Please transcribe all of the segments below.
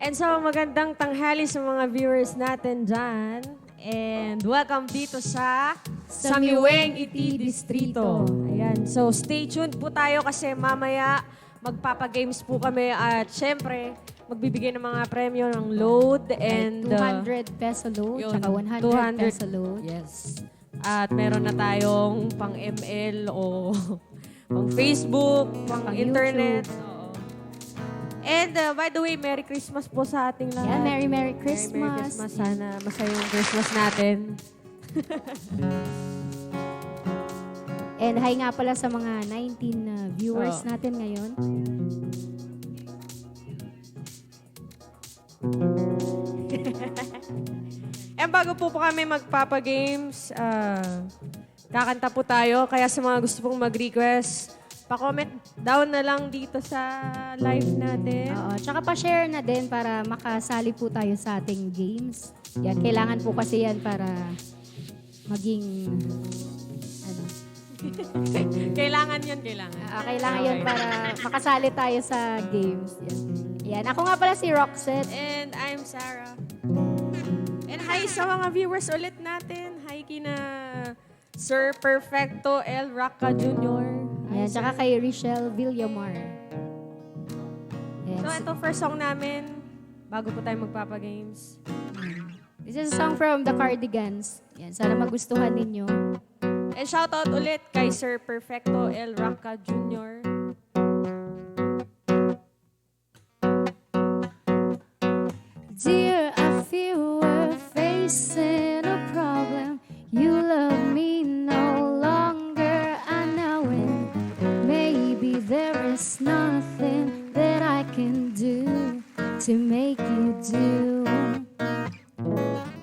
And so, magandang tanghali sa mga viewers natin dyan. And welcome dito sa Samiweng Iti Distrito. Ayan. So, stay tuned po tayo kasi mamaya magpapagames po kami at syempre, magbibigay ng mga premyo ng load and 200 peso load, yun, tsaka 100 peso load. Yes. At meron na tayong pang ML o pang Facebook, pang internet. YouTube. Oo. And by the way, Merry Christmas po sa ating lahat. Yeah, Merry Merry Christmas. Christmas. Sana masaya yung Christmas natin. And hi nga pala sa mga 19 viewers natin ngayon. And bago po kami magpapagames, kakanta po tayo. Kaya sa mga gusto pong mag-request, pa-comment down na lang dito sa live natin. Oo, tsaka pa-share na din para makasali po tayo sa ating games. Yan, kailangan po kasi yan para maging ano, Kailangan yun, kailangan. kailangan yan para makasali tayo sa games. Yan, ako nga pala si Roxette. And I'm Sarah. And hi sa mga viewers ulit natin. Hi kina Sir Perfecto L. Rocca Jr. Yan, tsaka kay Richelle Villamar. Yes. So ito first song namin bago po tayo magpapagames. This is a song from The Cardigans. Yan, sana magustuhan ninyo. And shoutout ulit kay Sir Perfecto L. Rocca Jr. Dear, I feel we're facing a problem. You love me no longer, I know it. Maybe there is nothing that I can do to make you do.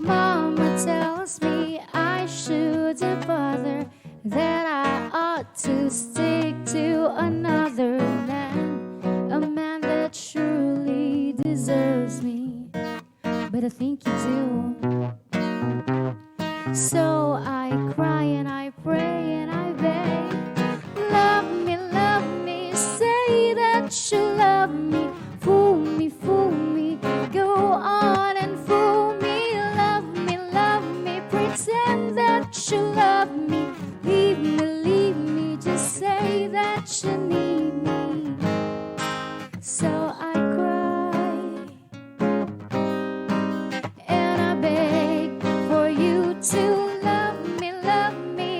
Mama tells me I shouldn't bother, that I ought to stick to another man, a man that truly deserves me. But I think you do. So I cry and I pray and I beg. Love me, say that you love me. Fool me, go on and fool me. Love me, pretend that you love me. Leave me, just say that you need me. So I cry and I beg for you to love me,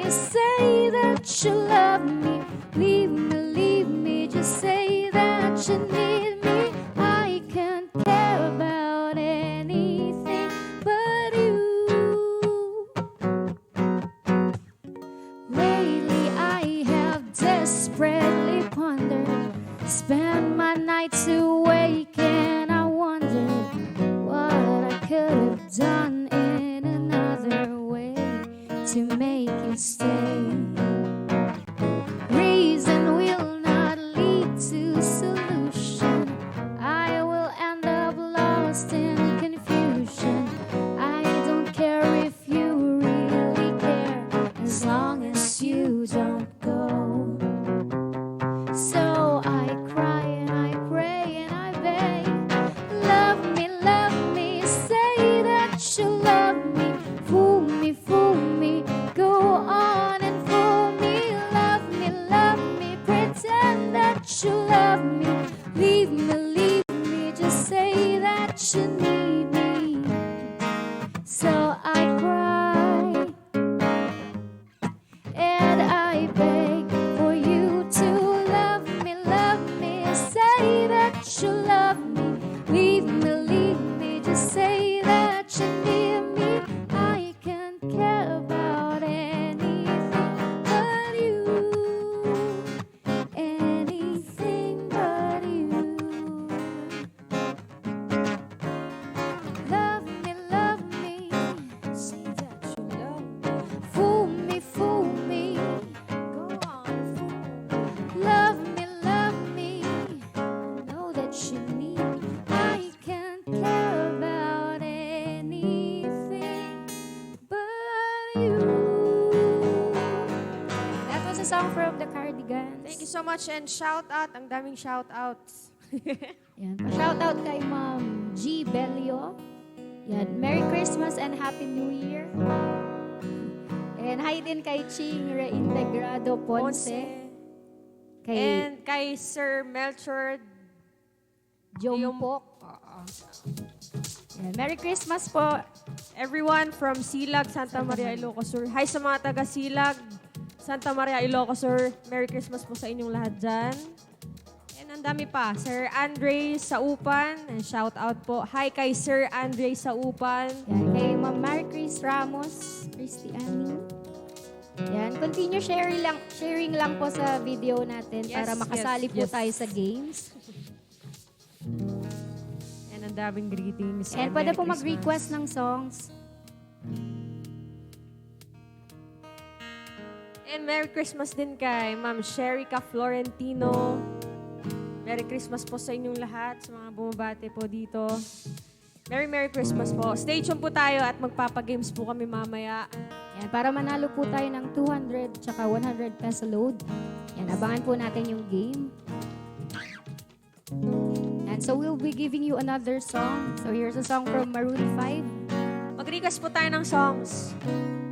say that you love me. Leave me, just say that you need me. I can't care about anything but you. Lately I have desperately pondered, spent my nights awake and I wondered what I could have done in another way to make you stay. Reason will not lead to solution. I will end up lost in confusion. I don't care if you really care, as long as you don't go. So I cry and I pray and I beg. Love me, say that you love me. Fool me, go on and fool me. Love me, pretend that you love me. Leave me, just say that you need me. So I cry and I beg for you to love me, say that you love me. Leave me, just say that you need me. I can't care about anything but you, anything but you. Love me, say that you love me. Fool me, go on, fool me. Love me, I know that you need me. I can't care about anything but you. That was a song from The Cardigans. Thank you so much and shout out. Ang daming shout outs. Yan. Pa-shoutout kay Ma'am G. Sibelio. Yan. Merry Christmas and Happy New Year. And hi din kay Ching Reintegrado Ponce. Kay And kay Sir Melchor Jompok. Yan. Merry Christmas po. Everyone from Silag, Santa Maria, Ilocos Sur. Hi sa mga taga Silag, Santa Maria, Ilocos Sur. Merry Christmas po sa inyong lahat dyan. And ang dami pa. Sir Andre Saupan. And shout out po. Hi kay Sir Andre Saupan. Yan. Kay Ma'am Mary Chris Ramos. Christiane. Yan. Continue sharing lang po sa video natin Yes, para makasali po yes. tayo sa games. And ang daming greetings. And pwede Merry po Christmas. mag-request ng songs. And Merry Christmas din kay Ma'am Sherika Florentino. Merry Christmas po sa inyong lahat, sa mga bumabate po dito. Merry Christmas po. Stay tuned po tayo at magpapagames po kami mamaya. Yan, para manalo po tayo ng 200 tsaka 100 peso load. Yan, abangan po natin yung game. And so we'll be giving you another song. So here's a song from Maroon 5. Mag-request po tayo ng songs.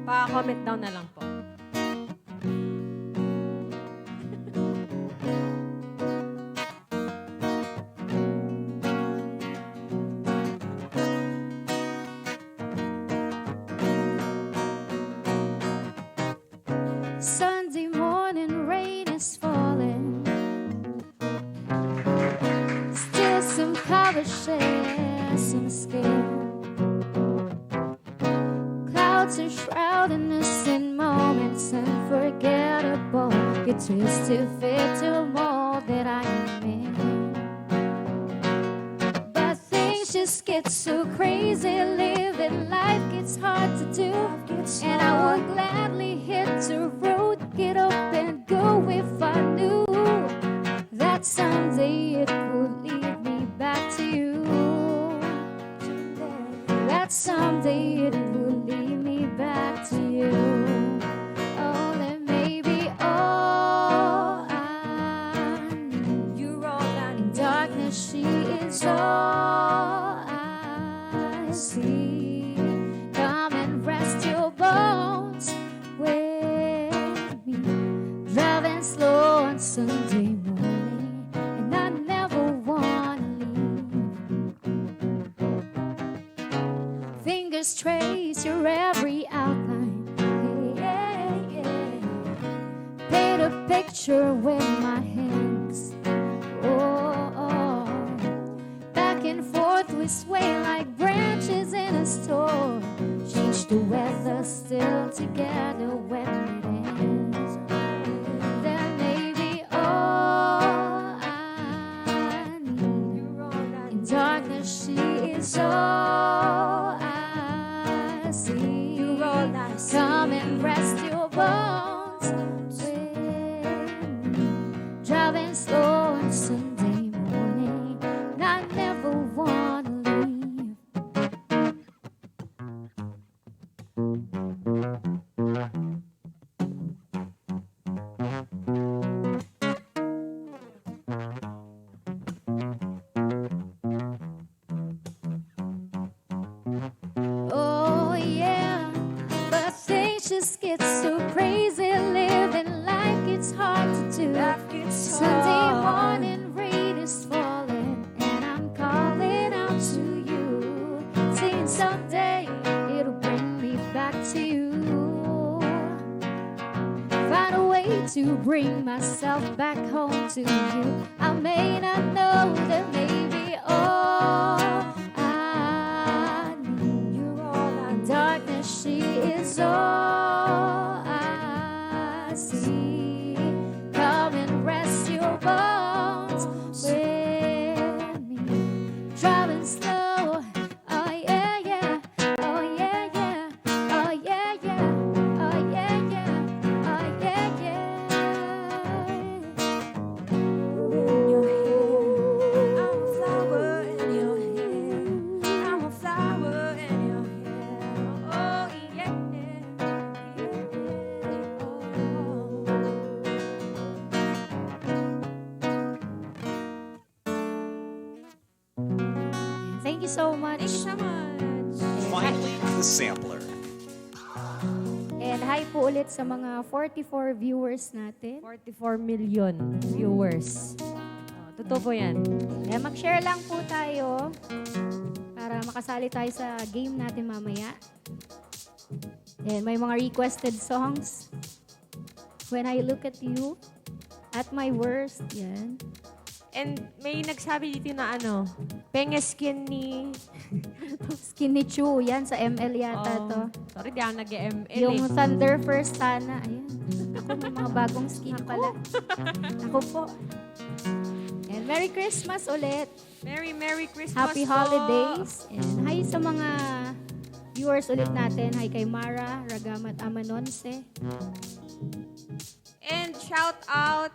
Pa-comment down na lang po. Sunday morning, rain is falling. Still some color share some skin. Clouds are shrouding us in moments unforgettable. You twist to fit the mold that I am in. But things just get so crazy. Living life gets hard to do. And I would gladly hit the road, get up and go if I knew that someday it would lead me back to you. That someday it would lead me back to you. Oh, that maybe all I need. You're all I In darkness, she is all I see. Come and rest your bones with me. Driving slow on Sunday morning, and I never wanna leave. Fingers trace your every outline. Yeah, yeah. Paint a picture with my hands. Oh, back and forth we sway like branches in a storm. Change the weather, still together when it ends. That may be all I need. You're all I In darkness, she is all I see. You're all I see. Come and rest your bones with me. Driving slow on Sunday morning, and I never wanna leave. Oh yeah, but things just get so crazy. Living life gets hard to do. Sunday morning, rain is falling, and I'm calling out to you, saying someday it'll bring me back to you. Find a way to bring myself back home to you. I may not know that maybe all I need. You're all I In darkness, she is all I see. Come and rest your bones with me. Driving slow, oh yeah, yeah, oh yeah, yeah, oh yeah, yeah, oh yeah, yeah, oh yeah, yeah. in your hair. I'm a flower in your hair. you so much. Thank you so much. Finally, the sampler. And hi po ulit sa mga 44 viewers natin. 44 million viewers. Totoo po yan. Kaya mag-share lang po tayo para makasali tayo sa game natin mamaya. And may mga requested songs. When I Look at You, At My Worst, yan. And may nagsabi dito na penge skin ni... Skinny Chew, yan sa ML yata to. Sorry, di ako nag-ML Yung Thunder First Tana, ayan. Ako, may mga bagong skin pala. Ako po. And Merry Christmas ulit. Merry Christmas Happy po. holidays. And hi sa mga viewers ulit natin. Hi kay Mara, Ragamat Amanonse. And shout out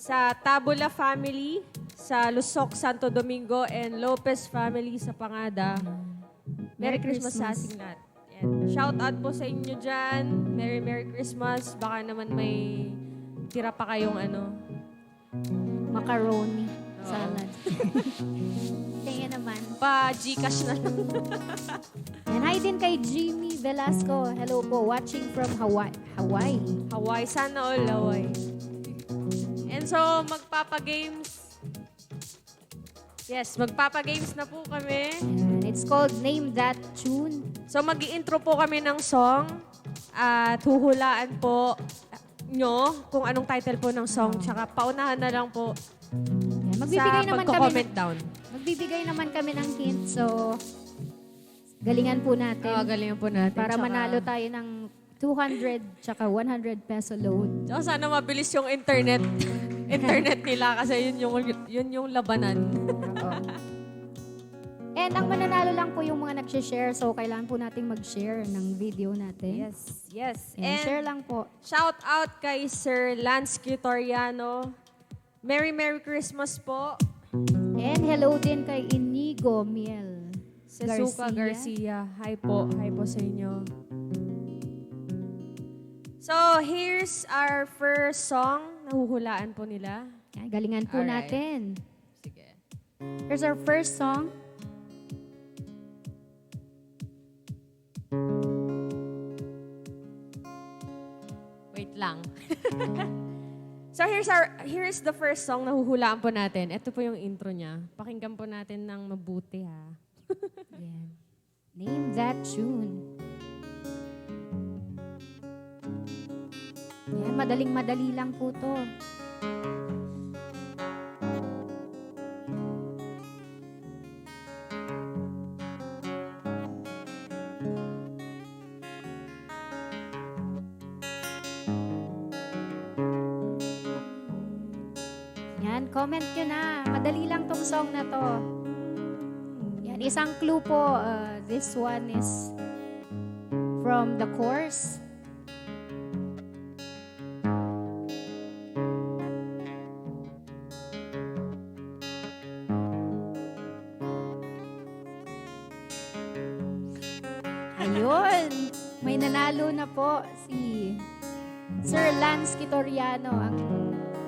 sa Tabula family, sa Lusok, Santo Domingo, and Lopez family sa Pangada. Merry Christmas sa ating lahat. And shout out po sa inyo dyan. Merry Christmas. Baka naman may tira pa kayong Macaroni. Salad. Kaya naman. pa-Gcash na lang. And hi din kay Jimmy Velasco. Hello po. Watching from Hawaii. Hawaii, sana all Hawaii. And so, magpapa-games. Yes, magpapa-games na po kami. And it's called Name That Tune. So, mag-i-intro po kami ng song at huhulaan po nyo kung anong title po ng song. Tsaka paunahan na lang po Yan, sa pagko-comment down. Magbibigay naman kami ng hint. So, galingan po natin. Galingan po natin. Para Tsaka- manalo tayo ng 200 tsaka 100 peso load. Tsaka sana mabilis yung internet. internet nila kasi yun yung labanan. Oo. And ang mananalo lang po yung mga nag-share. So, kailangan po nating mag-share ng video natin. Yes. And share lang po. Shout out kay Sir Lance Quitoriano. Merry Christmas po. And hello din kay Inigo Miel Sesuka Garcia. Hi po sa inyo. So, here's our first song. Nahuhulaan po nila. Yan, galingan po Alright. natin. Sige. Here's our first song. Wait lang. So, here's the first song na huhulaan po natin. Ito po yung intro niya. Pakinggan po natin ng mabuti, ha. Yan. Name That Tune. Yan, madaling-madali lang po to. Yan, comment nyo na. Madali lang tong song na to. Yan, isang clue po. This one is from The Course. Ayun! May nanalo na po si Sir Lance Quitoriano. Ang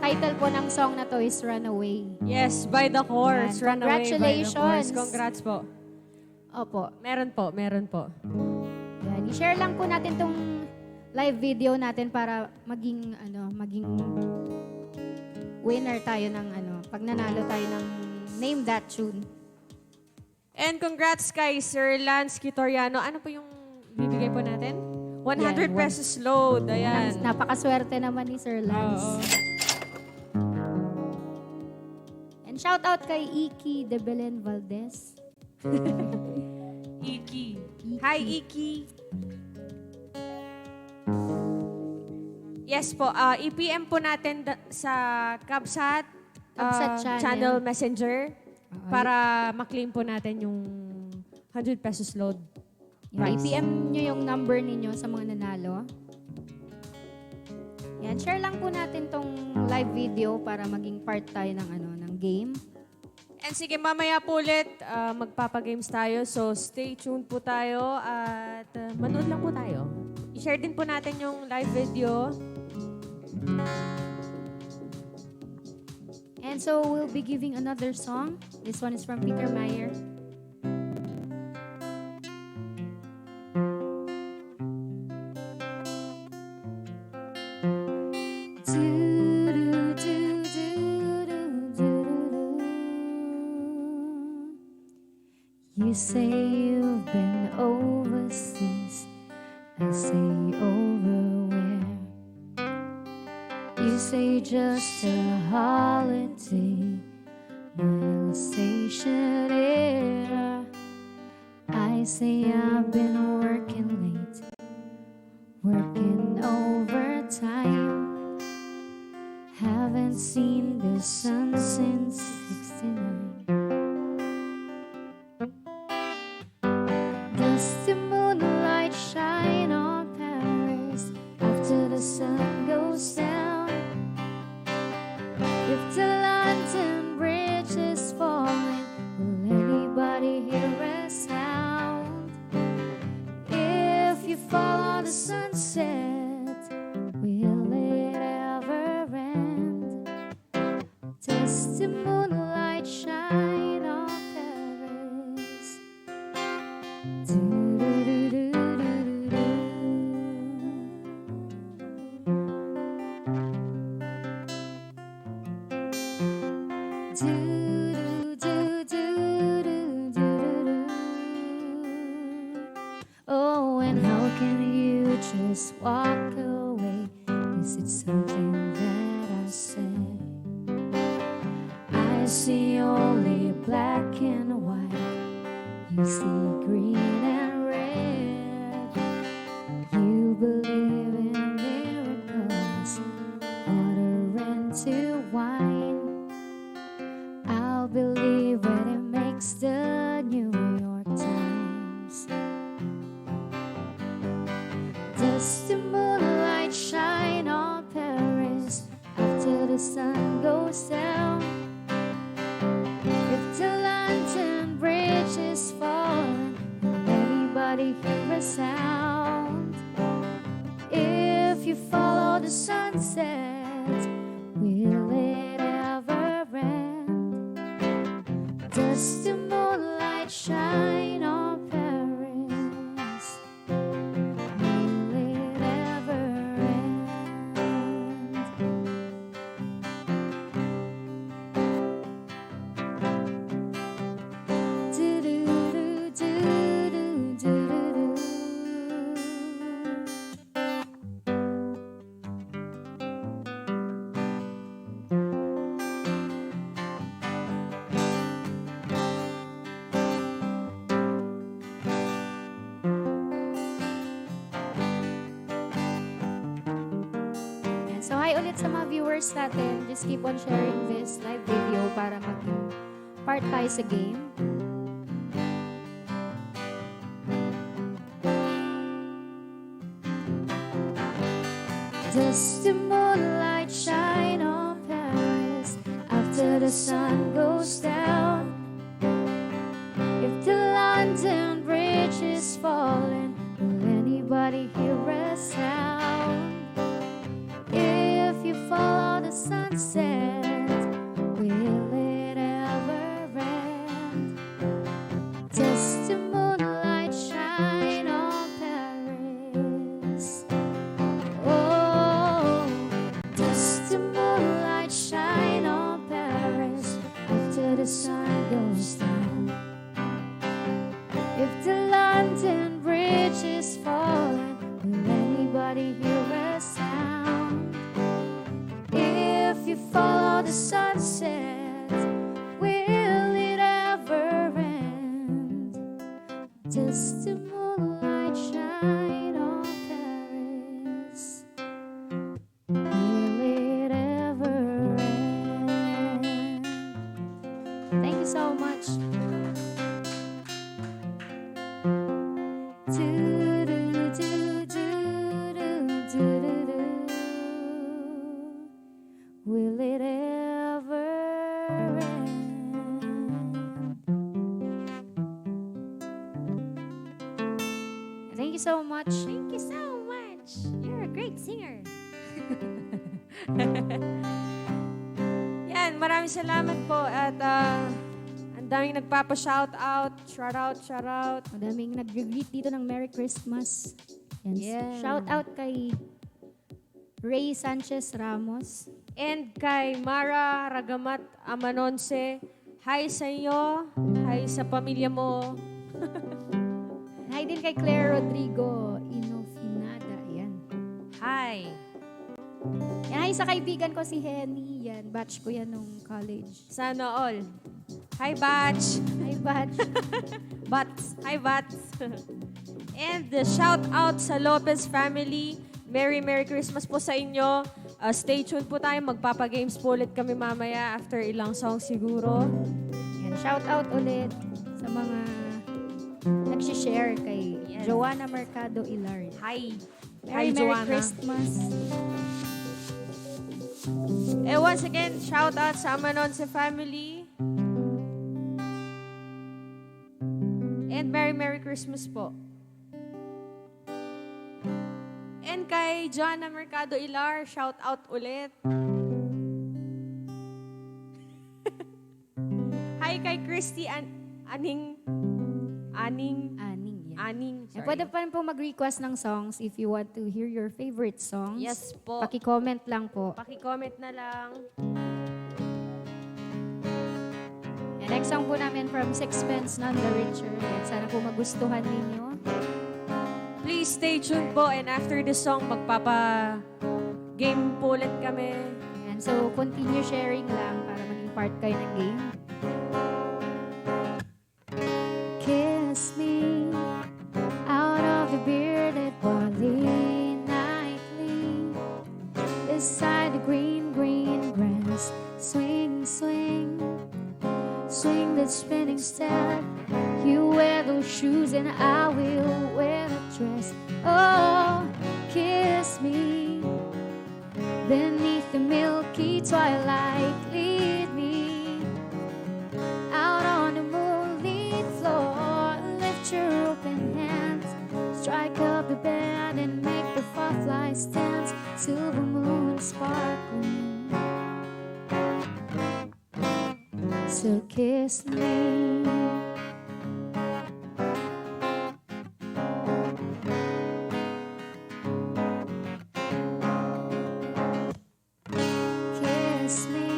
title po ng song na to is Runaway. Yes, by the course. Yan. Runaway by the course. Congratulations. Congrats po. Opo. Meron po. Yan. I-share lang po natin tong live video natin para maging winner tayo ng pag nanalo tayo ng Name That Tune. And congrats kay Sir Lance Quitoriano. Ano po yung bibigay po natin? 100 Yan, pesos load. Ayan. Napakaswerte naman ni Sir Lance. Oo. And shout out kay Iki de Belen Valdez. Iki. Hi, Iki. Yes po. I-PM po natin sa Kabsat, Kabsat channel channel. messenger para maklaim po natin yung 100 pesos load. Yan, i-PM nyo yung number ninyo sa mga nanalo. Yan, share lang po natin tong live video para maging part tayo ng game. And sige, mamaya po ulit magpapagames tayo. So stay tuned po tayo at manood lang po tayo. I-share din po natin yung live video. And so we'll be giving another song. This one is from Peter Meyer. say you've been overseas. I say over where? You say just a holiday. I'll say should it? I say I've been working late, working overtime. Haven't seen the sun since 69. Does the moonlight shine on Paris after the sun goes down? If the London Bridge is falling, will anybody hear a sound? If you follow the sunset, will it ever end? Does the moonlight shine on Paris? Oh, and how can you just walk away? Is it something that I said? I see only black and white. You see green and red. You believe in miracles, water into wine. I'll believe when it makes the New York Times. Does the moonlight shine on Paris after the sun goes down? If the London Bridge is falling, will anybody hear a sound? If you follow the sunset, will it ever end? Does the moonlight shine on Paris? Will it ever end? Do-do-do-do-do-do-do-do. Ayan. So hi ulit sa mga viewers natin. Just keep on sharing this live video para maging part tayo sa game. Does the moonlight shine on Paris after the sun goes down? If the London Bridge is falling, will anybody hear a sound? If you follow the sunset, will it ever end? Does the moonlight shine on Paris? Oh, does the moonlight shine on Paris after the sun goes down? If the London Bridge is falling, will anybody hear a sound? If you follow the sunset, will it ever end? Does the moonlight shine on Paris? Will it ever end? Thank you so much. Will it ever end? Thank you so much. Thank you so much. You're a great singer. Yan, maraming salamat po at ang daming nagpapa-shoutout. Shout out. Madaming nag-greet dito ng Merry Christmas. Yan. Yeah. Shout out kay Ray Sanchez Ramos. And kay Mara Ragamat Amanonse, hi sa inyo, hi sa pamilya mo. din kay Claire Rodrigo Inofinada. Yan. Hi. Yan ay sa kaibigan ko si Henny. Yan, batch ko yan nung college. Sana all. Hi, Batch. Ay, batch. Bats. Hi, Bats. And shout out sa Lopez family. Merry Christmas po sa inyo. Stay tuned po tayo. Magpapagames po ulit kami mamaya after ilang songs siguro. Yan, shout out ulit sa mga nagsishare kay Yes. Joanna Mercado Ilar. Hi. Merry Joanna. Christmas. Once again, shout out sa Amanonse family. And Merry Christmas po. And kay Joanna Mercado Ilar, shout out ulit. Hi kay Christy Aning. Aning yan. Aning. Eh, Sorry. pwede pa rin po mag-request ng songs if you want to hear your favorite songs. Yes po. Paki-comment lang po. Paki-comment na lang. And next song po namin from Sixpence None the Richer. Yan, sana po magustuhan ninyo. Please stay tuned po and after the song, magpapa-game po ulit kami. Yan, so continue sharing lang para maging part kayo ng game. Kiss me out of the bearded barley nightly beside the green grass. Swing, swing, swing that spinning step. You wear those shoes and I will wear the dress. Oh, kiss me beneath the milky twilight. Lead me out on the moonlit floor. Lift your open hands, strike up the band and make the fireflies dance. Silver moon sparkling. So kiss me. Kiss me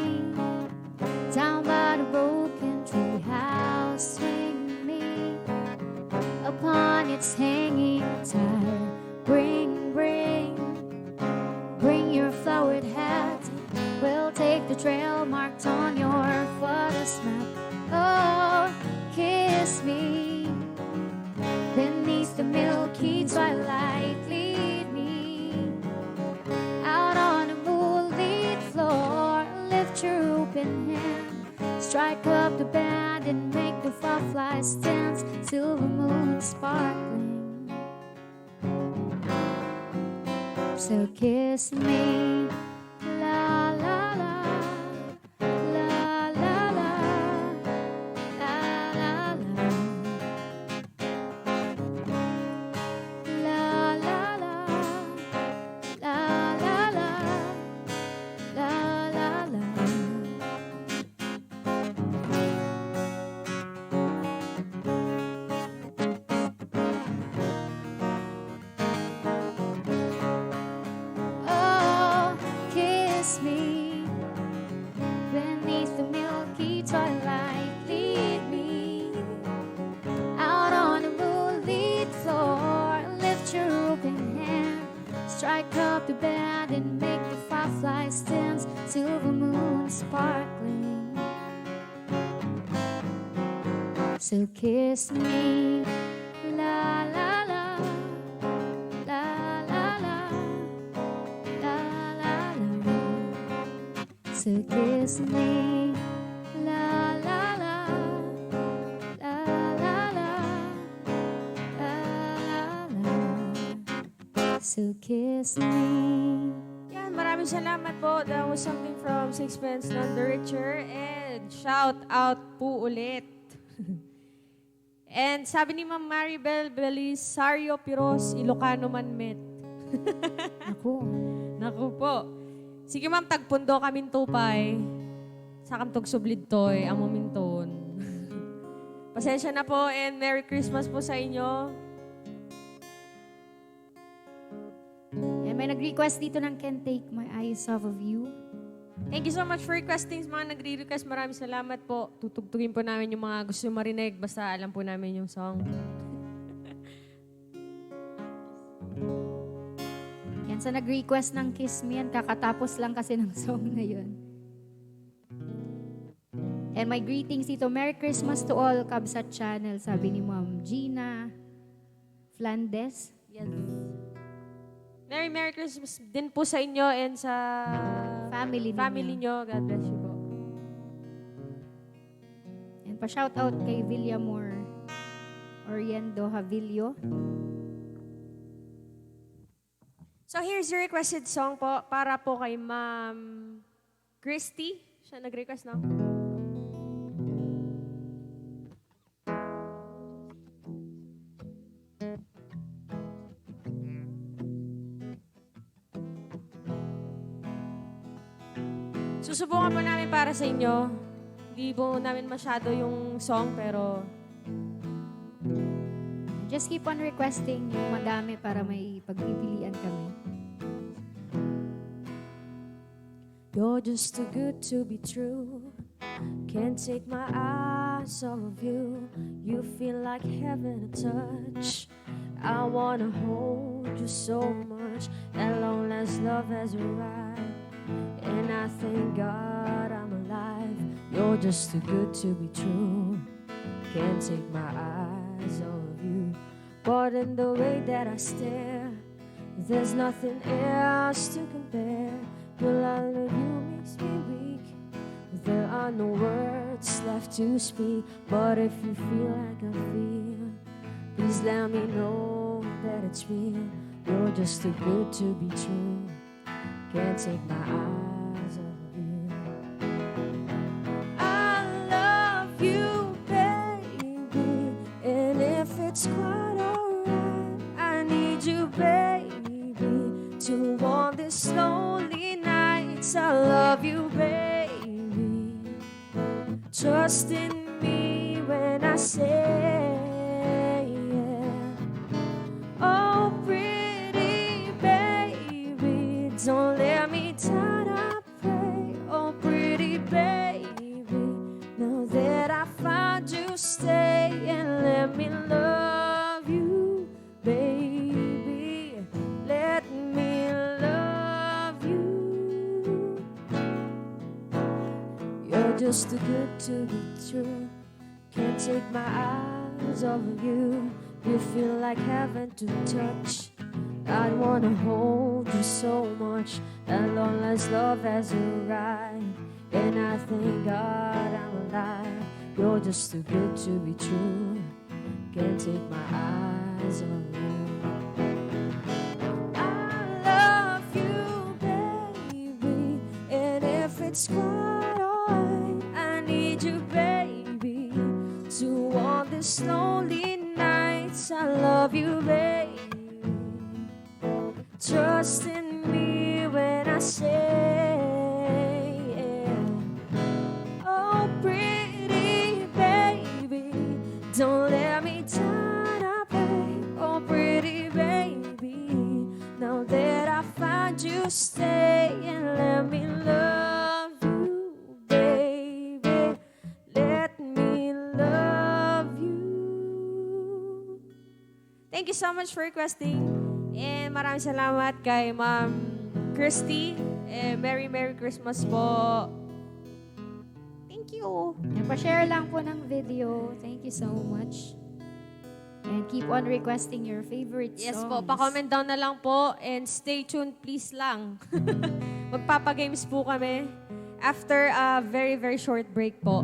down by the broken tree house. Swing me upon its hanging tire. Bring your flowered hat. We'll take the trail marked on your father's map. Oh, kiss me beneath the milky twilight. Lead me out on a moonlit floor. Lift your open hand, strike up the band and make the fireflies dance. Silver moon sparkling. So kiss me, la la la, la la la, la la la, la la la, la la la, la la la. Oh, kiss me beneath the milky twilight. Lead me out on a moonlit floor. Lift your open hand, strike up the band and make the fireflies dance. Silver moon sparkling. So kiss me, la la la, la la la, la la la. So kiss me, la la la, la la la, la la la. So kiss me. Yan, maraming salamat po. That was something from Sixpence None the Richer. And shout out po ulit. And sabi ni Ma'am Maribel Belisario Piros, Ilocano man met. Ako. Naku po. Sige ma'am, tagpundo kaming tupay. Sa kamtog sublid toy, amo minton. Pasensya na po and Merry Christmas po sa inyo. Yan, may nag-request dito ng Can't Take My Eyes Off of You. Thank you so much for requesting. Mga nagre-request, maraming salamat po. Tutugtugin po namin yung mga gusto marinig. Basta alam po namin yung song. Yan, sa nag-request ng Kiss Me, yan, kakatapos lang kasi ng song na yun. And my greetings dito, Merry Christmas to all, Kabsat Channel, sabi ni Ma'am Gina Flandes. Yes. Merry Christmas din po sa inyo and sa Family ninyo. nyo. God bless you po. And pa-shoutout kay Villamor Oriendo Havilio. So here's your requested song po para po kay Ma'am Christy. Siya nag-request, no? Susubukan po namin para sa inyo. Hindi po namin masyado yung song, pero Just keep on requesting yung madami para may pagpipilian kami. you're just too good to be true. Can't take my eyes off of you. You feel like heaven to touch. I wanna hold you so much. At long last love has arrived. And I thank God I'm alive. You're just too good to be true. Can't take my eyes off of you. But in the way that I stare, there's nothing else to compare. Your love of you makes me weak. There are no words left to speak. But if you feel like I feel, please let me know that it's real. You're just too good to be true. Can't take my eyes off of you. I love you, baby. And if it's quite alright, I need you, baby, to warm these lonely nights. I love you, baby. Trust in me when I say, yeah. Oh, pretty baby, don't let me down, I pray. Oh, pretty baby, now that I found you, stay and let me love you, baby. Let me love you. You're just too good to be true. Can't take my eyes off of you. You feel like heaven to touch. I wanna hold you so much. As long as love has arrived. And I thank God I'm alive. You're just too good to be true. Can't take my eyes off you. I love you, baby. And if it's quite alright, I need you, baby, to warm these lonely nights. I love you, baby. Trust in me when I say, yeah. Oh, pretty baby, don't let me down, I pray. Oh, pretty baby, now that I found you, stay and let me love you, baby. Let me love you. Thank you so much for requesting. And maraming salamat kay Ma'am Christy. Merry Christmas po. Thank you. And pa-share lang po ng video. Thank you so much. And keep on requesting your favorite Yes songs. po, pa-comment down na lang po and stay tuned please lang. Magpapagames po kami after a very short break po.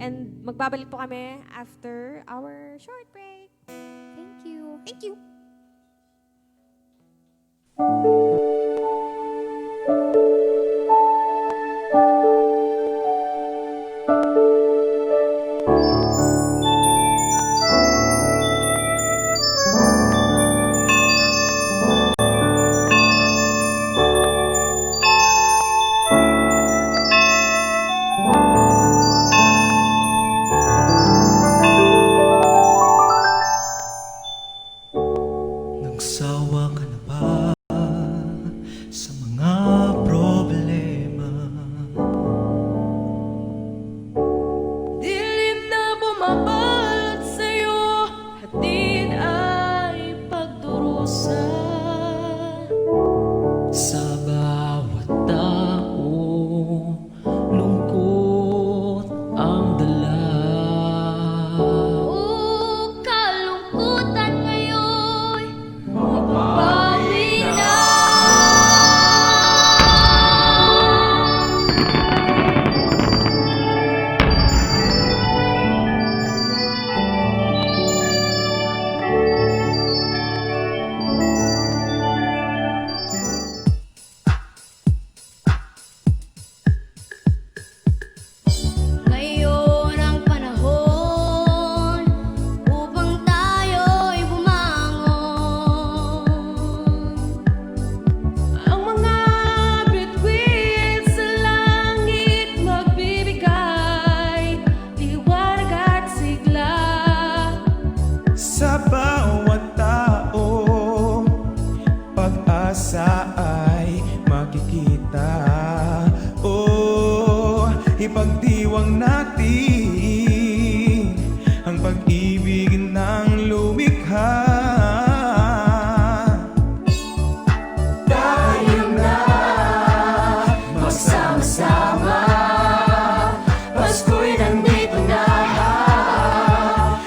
And magbabalik po kami after our short break. Thank you. Thank you. Nagsawa ka na ba Tayo na magsama-sama, Pasko'y nandito na.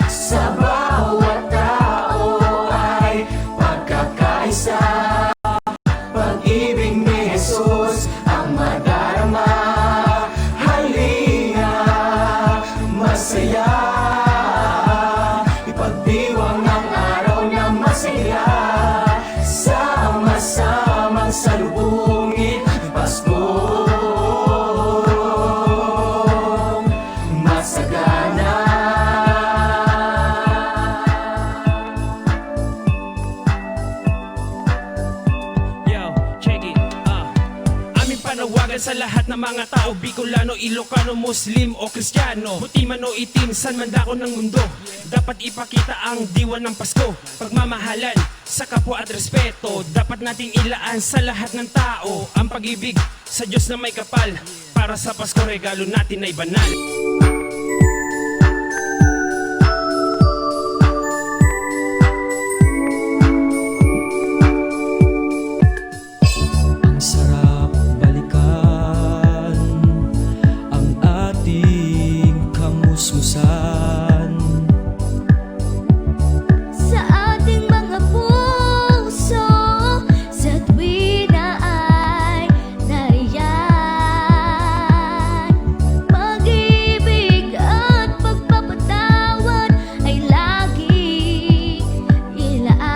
Sa bawat tao ay pagkakaisa, pag-ibig ni Jesus ang madarama. Halina, masaya, ipagdiwang ang araw na masaya. Sama-samang salubungin Pasko masagana. Yo, check it, aming panawagan sa lahat ng mga tao, Bicolano, Ilocano, Muslim o Kristiyano, puti man o itim, san man dako ng mundo. Dapat ipakita ang diwa ng Pasko, pagmamahalan sa kapwa at respeto. Dapat nating ilaan sa lahat ng tao ang pag-ibig sa Diyos na may kapal. Para sa Pasko, regalo natin ay banal. Ang sarap balikan ang ating kamusmusan. Sa ating mga puso, sa tuwi na ay nariyan. Pag-ibig at pagpapatawad ay laging ilaan.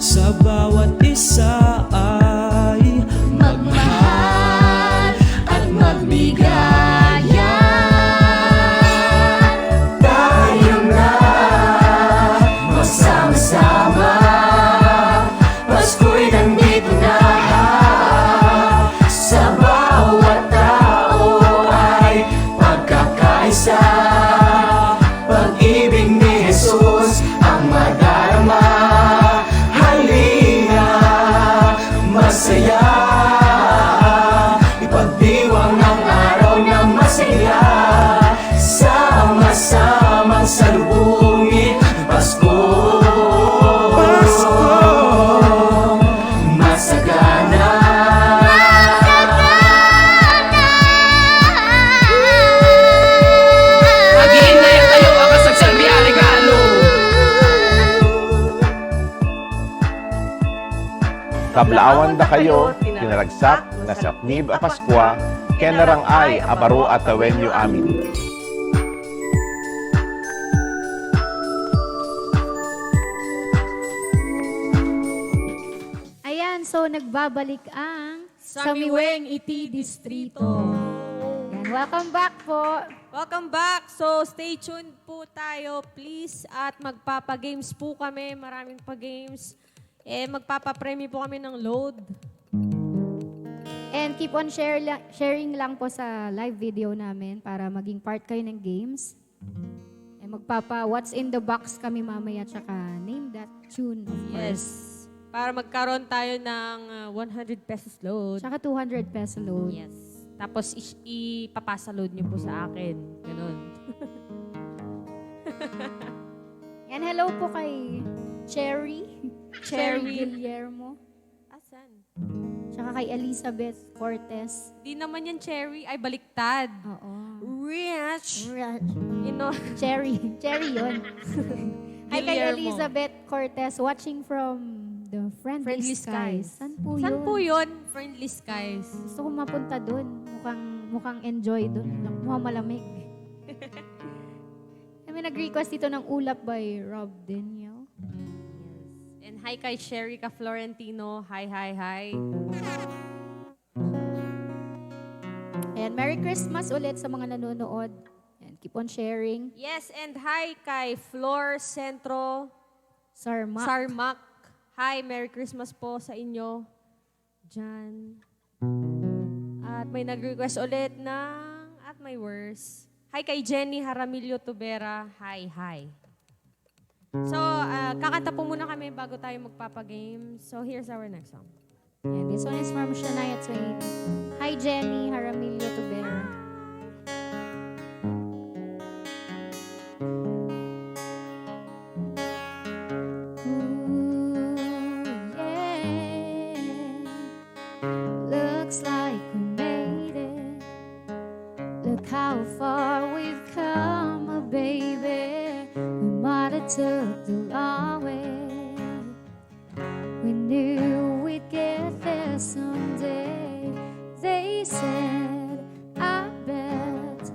Sa bawat isa ay magmahal at magbigayan. Tayo na magsama-sama, Pasko'y nandito na. Sa bawat tao ay pagkakaisa, pag-ibig ni Jesus ang madarama. Halina, masaya, ipagdiwang ang araw na masaya. Sama-samang salubungin Pasko masagana. Mag-iinay tayo ang kasagsalbi ang regalo. Kablawan da kayo, tinaragsak, na sapnib a Paskwa, kenarang ay abaro at tawenyo amin. Ayan, so nagbabalik ang Samiweng Iti Distrito. Yan, welcome back po. Welcome back. So, stay tuned po tayo, please. At magpapa-games po kami. Maraming pa-games. Magpapa-premyo po kami ng load. And keep on sharing lang po sa live video namin para maging part kayo ng games. What's in the box kami mamaya, tsaka name that tune, of course. Yes. Para magkaroon tayo ng 100 pesos load. Tsaka 200 peso load. Yes. Tapos ipapasa load niyo po sa akin. Ganun. And hello po kay Cherry. Cherry. Guillermo. Asan? Tsaka kay Elizabeth Cortez. Di naman yan cherry. Ay, baliktad. Oo. Rich. You know, Cherry. Cherry yun. Hi kay Guillermo. Elizabeth Cortez watching from the Friendly, Friendly Skies. Skies. Saan po Saan yun? po yun? Friendly Skies. Gusto ko mapunta doon. Mukhang enjoy doon. Mukhang malamig. Kami nag-request dito ng Ulap by Rob Daniel. And hi kay Sherika Florentino. Hi, hi, hi. Ayan, Merry Christmas ulit sa mga nanonood. And keep on sharing. Yes, and hi kay Flor Centro Sarma. Sarmac. Hi, Merry Christmas po sa inyo. Diyan. At may nag-request ulit ng At My Worst. Hi kay Jenny Jaramillo Tubera. Hi, hi. So, kakanta po muna kami bago tayo magpapagame. So, here's our next song. Ayan, this one is from Shania Twain. Hi, Jenny Jaramillo Tubera. took the long way. We knew we'd get there someday. They said, I bet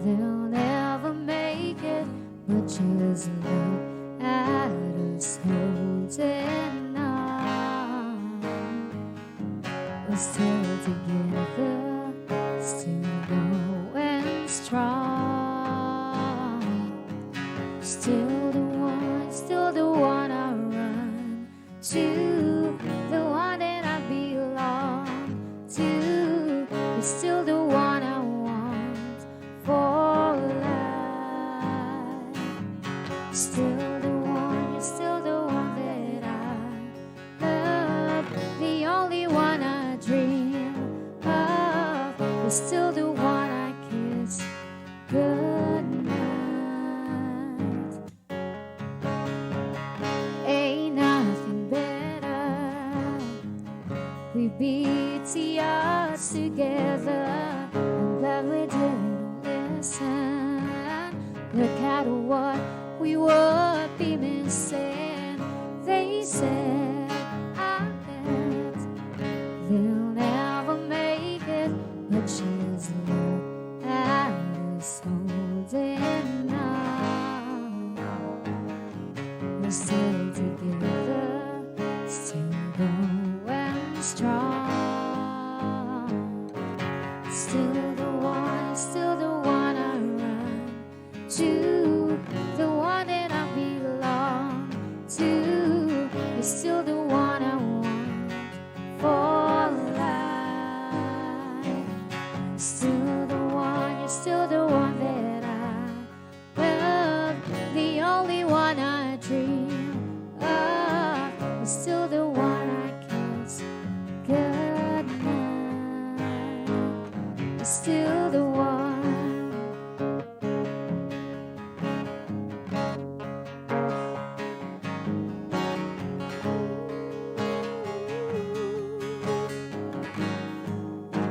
they'll never make it. But just look at us holding on. We're still together, still going strong. Still the one I run to, the one that I belong to. You're still the one I want for life. Still the one, you're still the one that I love, the only one I dream of. You're still the one I kiss goodnight. Ain't nothing better. We beat the odds together. I'm glad we didn't listen. Look at what we would be missing. They said, I bet they'll never make it. But just look at us holding on. We're still together, still going strong. Still the one I run to, the one that I belong to. You're still the one I want for life. Still the one, you're still the one that I love, the only one I dream of. You're still the one I kiss goodnight. You're still the one.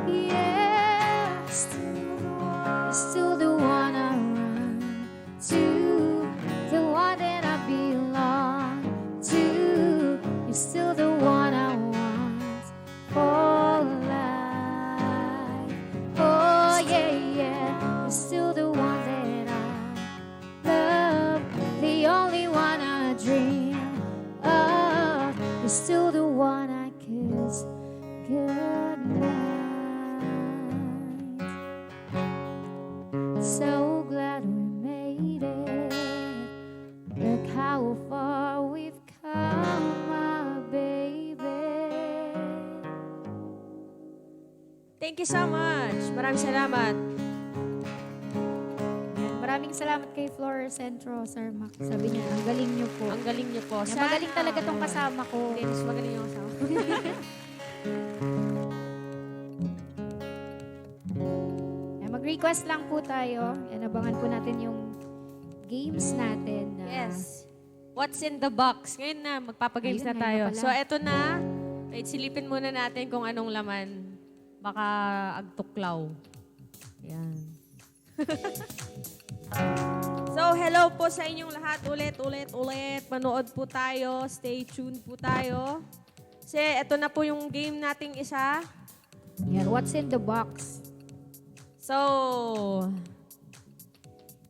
Yeah, still the one I run to, the one that I belong to. You're still the one I want for life. Oh yeah, yeah. You're still the one that I love, the only one I dream of. You're still the one I kiss goodnight. So glad we made it. Look how far we've come, my baby. Thank you so much. Maraming salamat. Maraming salamat kay Flor Centro, Sir Mac. Sabi niya, ang galing niyo po. Ang galing niyo po. Yan, magaling talaga tong kasama ko. Dennis, magaling yung kasama. Yan, mag-request lang po tayo. Yan, abangan po natin yung games natin. Yes. What's in the box? Ngayon na, magpapagames Ayun, na tayo. ngayon na pala. So, eto na. Wait, silipin muna natin kung anong laman. Baka agtuklaw. Yan. So, hello po sa inyong lahat. Ulit. Manood po tayo. Stay tuned po tayo. Kasi eto na po yung game nating isa. Yan, what's in the box? So,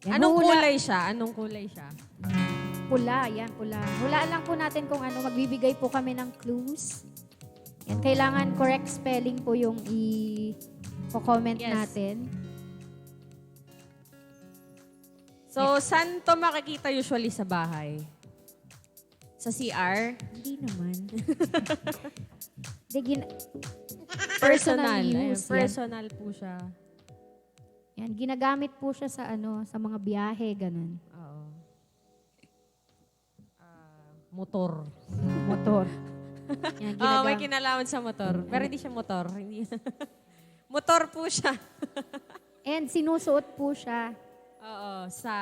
Yan, anong hula- kulay siya? Anong kulay siya? Pula, yan, pula. Hulaan lang po natin kung ano. Magbibigay po kami ng clues. Yan, kailangan correct spelling po yung i-comment Yes. natin. So, saan to makikita usually sa bahay? Sa CR? Hindi naman. Hindi, Personal. use. Ayun, personal po siya. Yan, ginagamit po siya sa sa mga biyahe, ganun. Oo. Motor. Motor. Yan, Oo, may kinalaman sa motor. Pero hindi siya motor. Hindi. Motor po siya. And sinusuot po siya. Oo, sa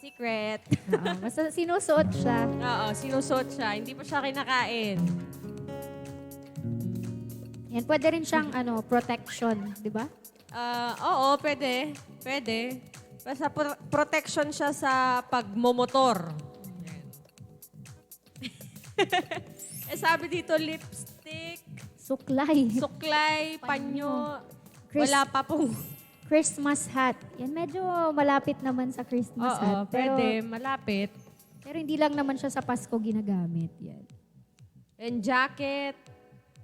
secret. Oo, basta sinusuot siya. Oo, sinusuot siya. Hindi pa siya kinakain. Yan, pwede rin siyang protection, di ba? Oo, pwede. Pwede. Basta protection siya sa pagmomotor. Sabi dito, lipstick, Suklay. suklay, panyo. Chris- Wala pa pong... Christmas hat. Yan, medyo malapit naman sa Christmas Oo, hat. Pero, pwede, malapit. pero hindi lang naman siya sa Pasko ginagamit. Yan. And jacket,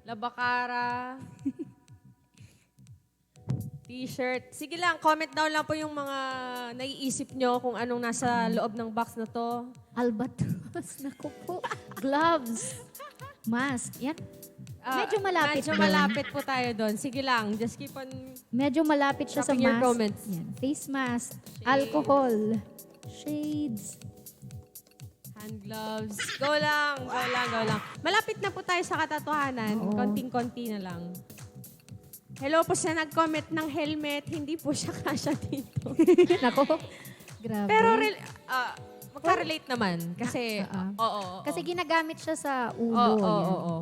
labakara, t-shirt. Sige lang, comment down lang po yung mga naiisip nyo kung anong nasa loob ng box na to. Albatros. Naku po. Gloves. Mask. Yan. Medyo malapit Medyo doon. malapit po tayo doon. Sige lang, just keep on... Medyo malapit siya sa Dropping your mask. comments. Yan. Face mask. Alcohol. Shades. Hand gloves. Go lang, go lang, go lang. Malapit na po tayo sa katotohanan. Oo. Konting-konti na lang. Hello po sa nag-comment ng helmet. Hindi po siya kasya dito. Nako. Grabe. Pero magka-relate naman. Kasi, oo. Kasi ginagamit siya sa ulo. Oo, yan. oo.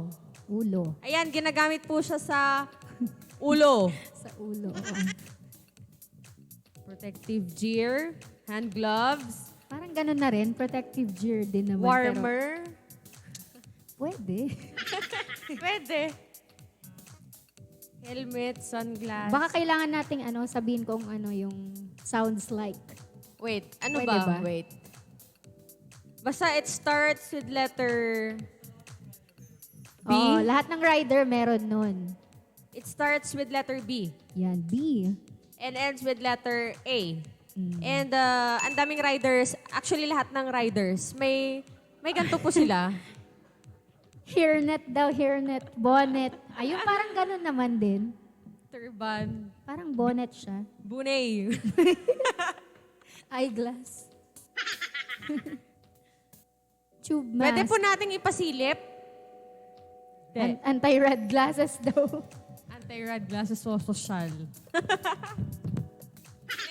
Ulo. Ayan, ginagamit po siya sa ulo. Sa ulo. Oo. Protective gear, hand gloves, Parang ganun na rin. Protective gear din naman. Pero warmer. pwede. Pwede. Helmet, sunglass. Baka kailangan nating sabihin kung ano yung sounds like. Wait, ano Pwede ba? ba? Wait. Basta it starts with letter B. Oo, lahat ng rider meron nun. It starts with letter B. Yan, B. And ends with letter A. Mm. And ang daming riders, actually lahat ng riders, may ganito po sila. Hairnet daw, hairnet. Bonnet. Ayun, parang ganun naman din. Turban. Parang bonnet siya. Bunay. Eyeglass. Tube mask. Pwede po nating ipasilip. Anti-red glasses daw. Anti-red glasses o social.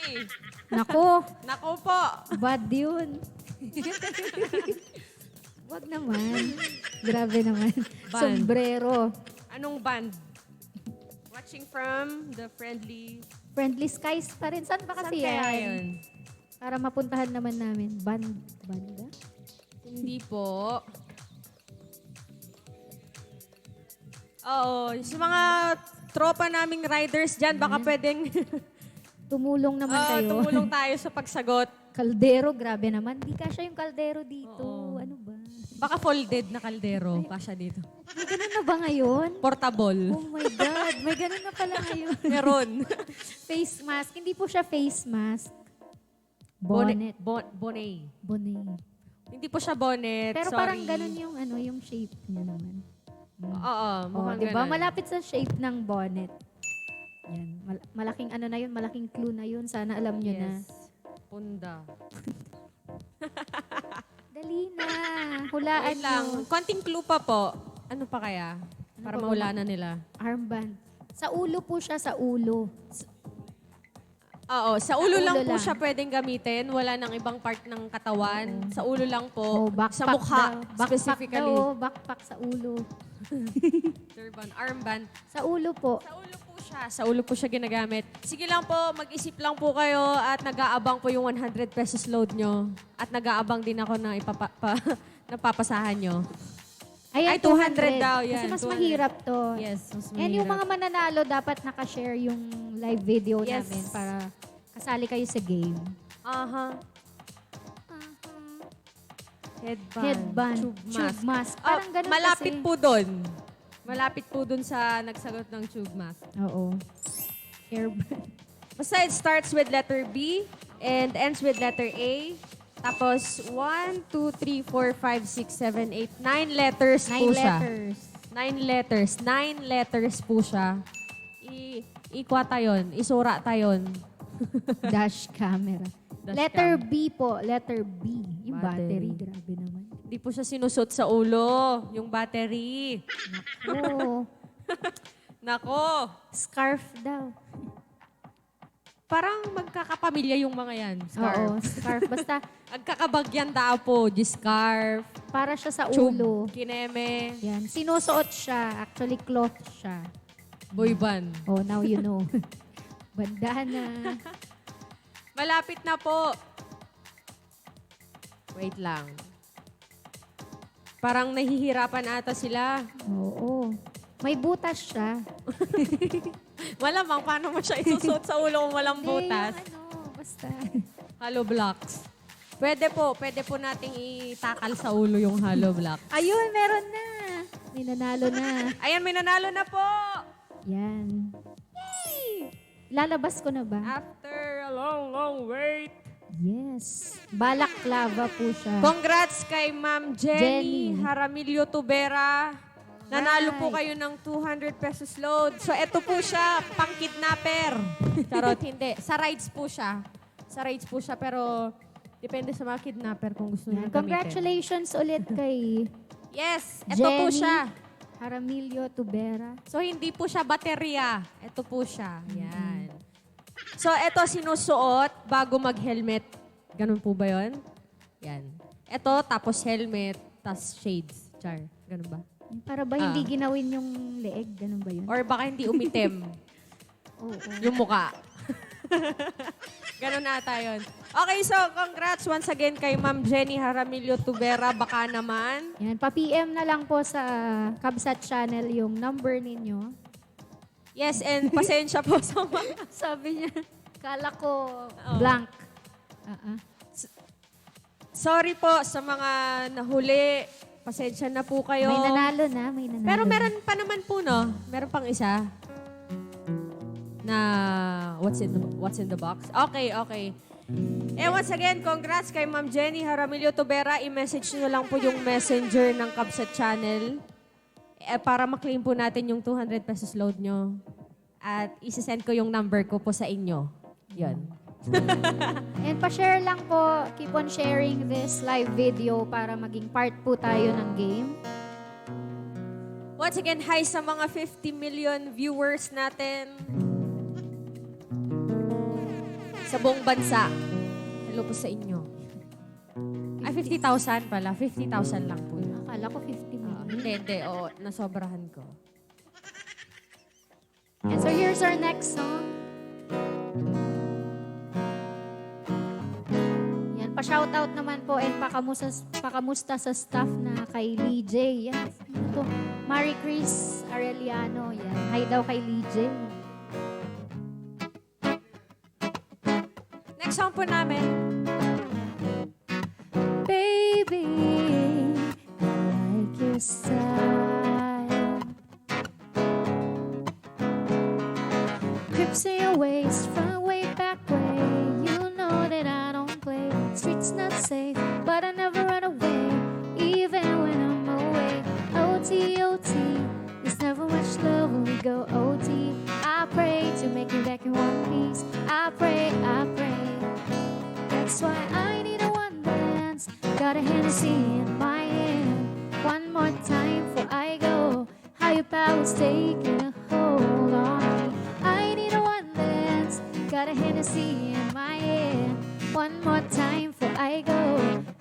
Hey, Nako, Nako po. bad yun. Wag naman. Grabe naman. Band. Sombrero. Anong band? Watching from the friendly... Friendly skies pa rin. Saan ba Saan kasi kaya yan? yun? Para mapuntahan naman namin. Banda? Hindi po. Oo, sa mga tropa naming riders dyan, baka pwedeng Tumulong naman kayo. tumulong tayo sa pagsagot. Kaldero, grabe naman. Di kasya yung kaldero dito. Oo. Ano ba? Baka folded na kaldero. Kasya dito. May ganun na ba ngayon? Portable. Oh my God. May ganun na pala ngayon. Meron. Face mask. Hindi po siya face mask. Bonnet. Bonnet. Bonnet. Hindi po siya bonnet. Pero sorry. parang ganun yung yung shape niya naman. Oo, Oh, mukhang di ba? ganun. Malapit sa shape ng bonnet. Yan. Malaking na yun, malaking clue na yun. Sana alam nyo na. Yes. Punda. Dali na. Hulaan Wait lang. nyo. Konting clue pa po. Ano pa kaya? Para pa ba? mahula na nila. Armband. Sa ulo po siya, sa ulo. Oo, sa ulo lang ulo po lang. siya pwedeng gamitin. Wala nang ibang part ng katawan. Sa ulo lang po. Oh, backpack sa mukha, daw. Backpack specifically. daw. Backpack sa ulo. Turban, armband. Sa ulo po. Sa ulo po siya. Sa ulo po siya ginagamit. Sige lang po, mag-isip lang po kayo at nag-aabang po yung 100 pesos load nyo. At nag-aabang din ako na napapasahan nyo. Ayan, Ay, 200 daw. Kasi Yan, mas 200. mahirap to. Yes, mas And yung mahirap. mga mananalo, dapat nakashare yung live video Yes. namin para kasali kayo sa game. Aha. Headband. Headband. Tube mask. Parang ganun malapit kasi. po doon. Malapit po doon sa nagsagot ng tube mask. Oo. Hairband. Basta it starts with letter B and ends with letter A. Tapos 1, 2, 3, 4, 5, 6, 7, 8, 9 letters po 9 siya. letters. 9 letters. 9 letters po siya. Ikwata yun. Isurata yun. Dash camera. Dash Letter cam. B po. Letter B. Yung Battery. battery. Grabe naman. Hindi po siya sinusot sa ulo. Yung battery. Oo. Nako. Scarf daw. Parang magkakapamilya yung mga yan. Oo, Scarf. scarf. Basta Agkakabagyan tao po. Scarf. para siya sa Tube. ulo. Kineme. Yan. Sinusuot siya. Actually, cloth siya. Boyban. Oh, now you know. Bandana. Malapit na po. Wait lang. Parang nahihirapan ata sila. Oo. May butas siya. Malamang, paano mo siya isusot sa ulo kung walang butas? Hindi, yung basta. Hollow blocks. Pwede po nating itakal sa ulo yung hollow block. Ayun, meron na. May nanalo na. Ayan, may nanalo na po! Yan. Yay! Lalabas ko na ba? After a long wait. Yes. Balaklava po siya. Congrats kay Ma'am Jenny Jenny. Jaramillo Tubera. Nanalo po Right. kayo ng 200 pesos load. So, eto po siya, pang-kidnapper. Charot, hindi. Sa rides po siya. Sa rides po siya, pero depende sa mga kidnapper kung gusto Yan. nyo gamitin. Congratulations ulit kay Yes, eto po Jenny siya. Jaramillo Tubera. So, hindi po siya baterya. Ito po siya. Yan. So, ito sinusuot bago mag-helmet. Ganun po ba yun? Yan. Ito, tapos helmet, tapos shades. Char. Ganun ba? Para ba hindi ginawin yung leeg? Ganun ba yun? Or baka hindi umitim Oo. yung muka. Ganun ata yun. Okay, so congrats once again kay Ma'am Jenny Jaramillo Tubera. Baka naman. Yan, pa-PM na lang po sa Kabsat channel yung number ninyo. Yes, and pasensya po sa mga... Sabi niya, kala ko blank. Sorry po sa mga nahuli. Pasensya na po kayo. May nanalo na, may nanalo. Pero na. meron pa naman po, no? Meron pang isa na what's in the box. Okay. Once again, congrats kay Ma'am Jenny Jaramillo Tubera. I-message nyo lang po yung messenger ng Kabsat Channel para maklaim po natin yung 200 pesos load nyo. At isi-send ko yung number ko po sa inyo. Yun. And pa-share lang po, keep on sharing this live video para maging part po tayo ng game. Once again, hi sa mga 50 million viewers natin sa buong bansa. Hello po sa inyo. Ay, 50,000 pala. 50,000 lang po yun. Akala ko 50 million. Hindi. Oo, nasobrahan ko. And so here's our next song. Yan, pa-shoutout naman po and pakamusta sa staff na kay Lee J. Yan, ano to? Marie Chris Arellano. Yan, hi daw kay Lee J. Next song po namin. Baby, I like your style. Grips in your waist from way back way. You know that I don't play. Streets not safe, but I never run away, even when I'm away. OT, OT, there's never much love when we go OT. I pray to make it back in one piece. I pray, I pray. That's why I need a one dance. Got a Hennessy in my hand. One more time before I go. Higher powers taking a hold on me. I need a one dance. Got a Hennessy in my hand. One more time before I go.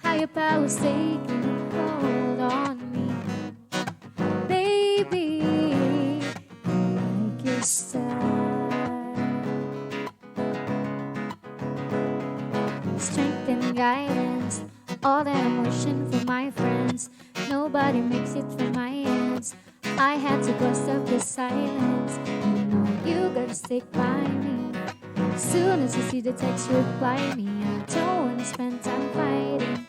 Higher powers taking a hold on me. Baby, I like your style. Strength and guidance, all that emotion for my friends. Nobody makes it from my hands. I had to bust up the silence. You know you gotta stick by me. As soon as you see the text, reply me. I don't wanna spend time fighting.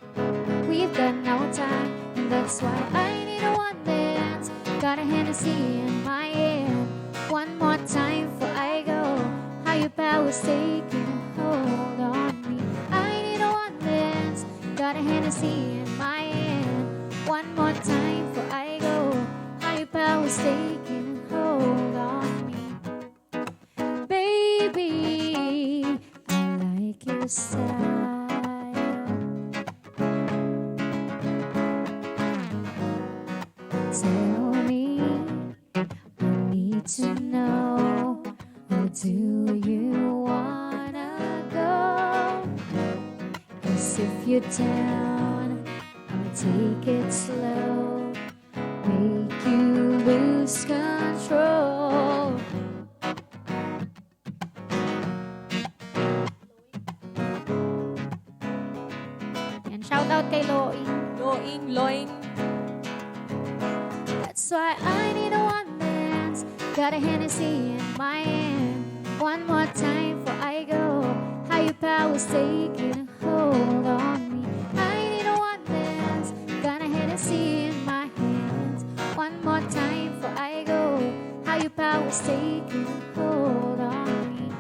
We've got no time, and that's why I need a one dance. Got a Hennessy in my hand. One more time before I go. Higher powers taking a hold on me. I need a one dance. Got a Hennessy in my hand. One more time before I go. Higher powers taking a hold on me. Baby, I like your style. Tell me, I need to know, where do you wanna go? 'Cause if you're down, I'll take it slow, make you lose control. Yan, shout out kay Loing. Loing. That's why I need a one dance. Got a Hennessy in my hand. One more time before I go. Higher powers taking a hold on me. I need a one dance. Got a Hennessy in my hands. One more time before I go. Higher powers taking a hold on me.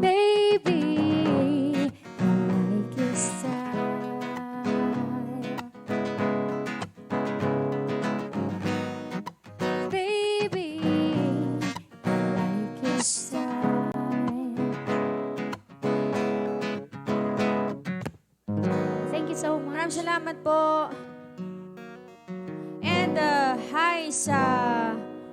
Baby, I like your style. Baby, I like your style. Thank you so much. Maraming salamat po. And hi sa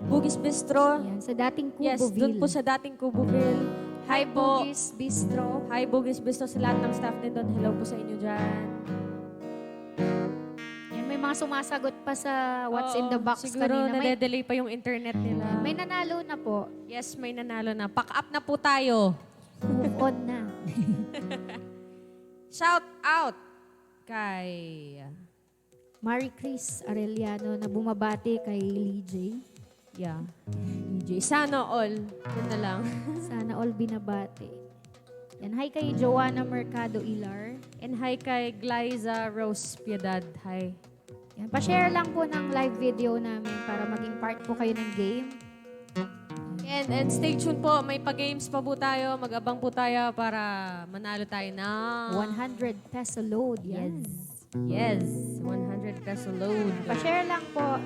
Bugis Bistro. Yan, sa dating Cuboville. Yes, doon po sa dating Cuboville. Hi po. Bugis Bistro. Hi Bugis Bistro sa lahat ng staff din doon. Hello po sa inyo dyan. Yan, may mga sumasagot pa sa What's in the Oo, Box siguro kanina. May, nade-delay pa yung internet nila. may nanalo na po. Yes, may nanalo na. Pack up na po tayo. Move on na. Shout out kay... Marie Chris Arellano na bumabati kay Lee J. Yeah. DJ. Sana all. Yun na lang. Sana all binabati. Yan, hi kay Joanna Mercado Ilar. And hi kay Glyza Rose Piedad. Hi. Yan, pa-share lang po ng live video namin para maging part po kayo ng game. And stay tuned po. May pa-games pa po tayo. Mag-abang po tayo para manalo tayo ng... 100 peso load. Yan. Yes. 100 peso load. Pa-share lang po.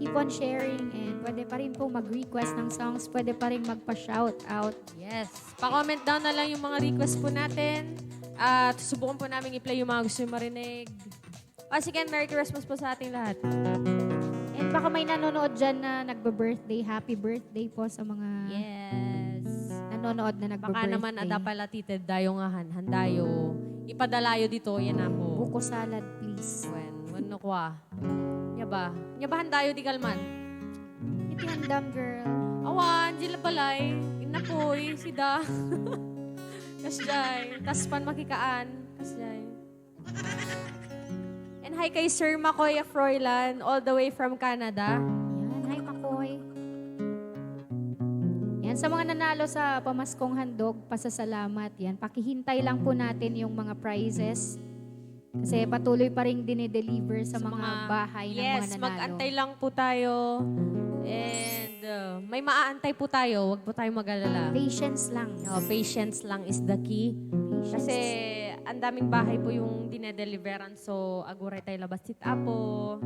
Keep on sharing and pwede pa rin po mag-request ng songs. Pwede pa rin magpa-shout out. Yes. Pa-comment down na lang yung mga request po natin. At subukan po namin i-play yung mga gusto yung marinig. Once again, Merry Christmas po sa ating lahat. And baka may nanonood dyan na nagbe-birthday. Happy birthday po sa mga Yes. nanonood na Baka nagbe-birthday. naman adapalatited dayo nga handayo. Ipadalayo dito, yan na po. Buko salad, please. Wano kwa. Nya ba? Nya ba handayo di kalman? Iti handam, girl. Awan, jila balay. Inapoy, sida. Kasjay. Taspan makikaan. Kasjay. And hi kay Sir Makoy Froilan, all the way from Canada. Yan, hi Makoy. Yan, sa mga nanalo sa pamaskong handog, pasasalamat. Yan, pakihintay lang po natin yung mga prizes. Kasi patuloy pa rin dinideliver sa mga bahay ng mga Yes, nanalo. mag-antay lang po tayo. And may maaantay po tayo. Huwag po tayo mag-alala. Patience lang. Patience lang is the key. Kasi ang daming bahay po yung dinedeliveran. So, aguray tayo labasit apo.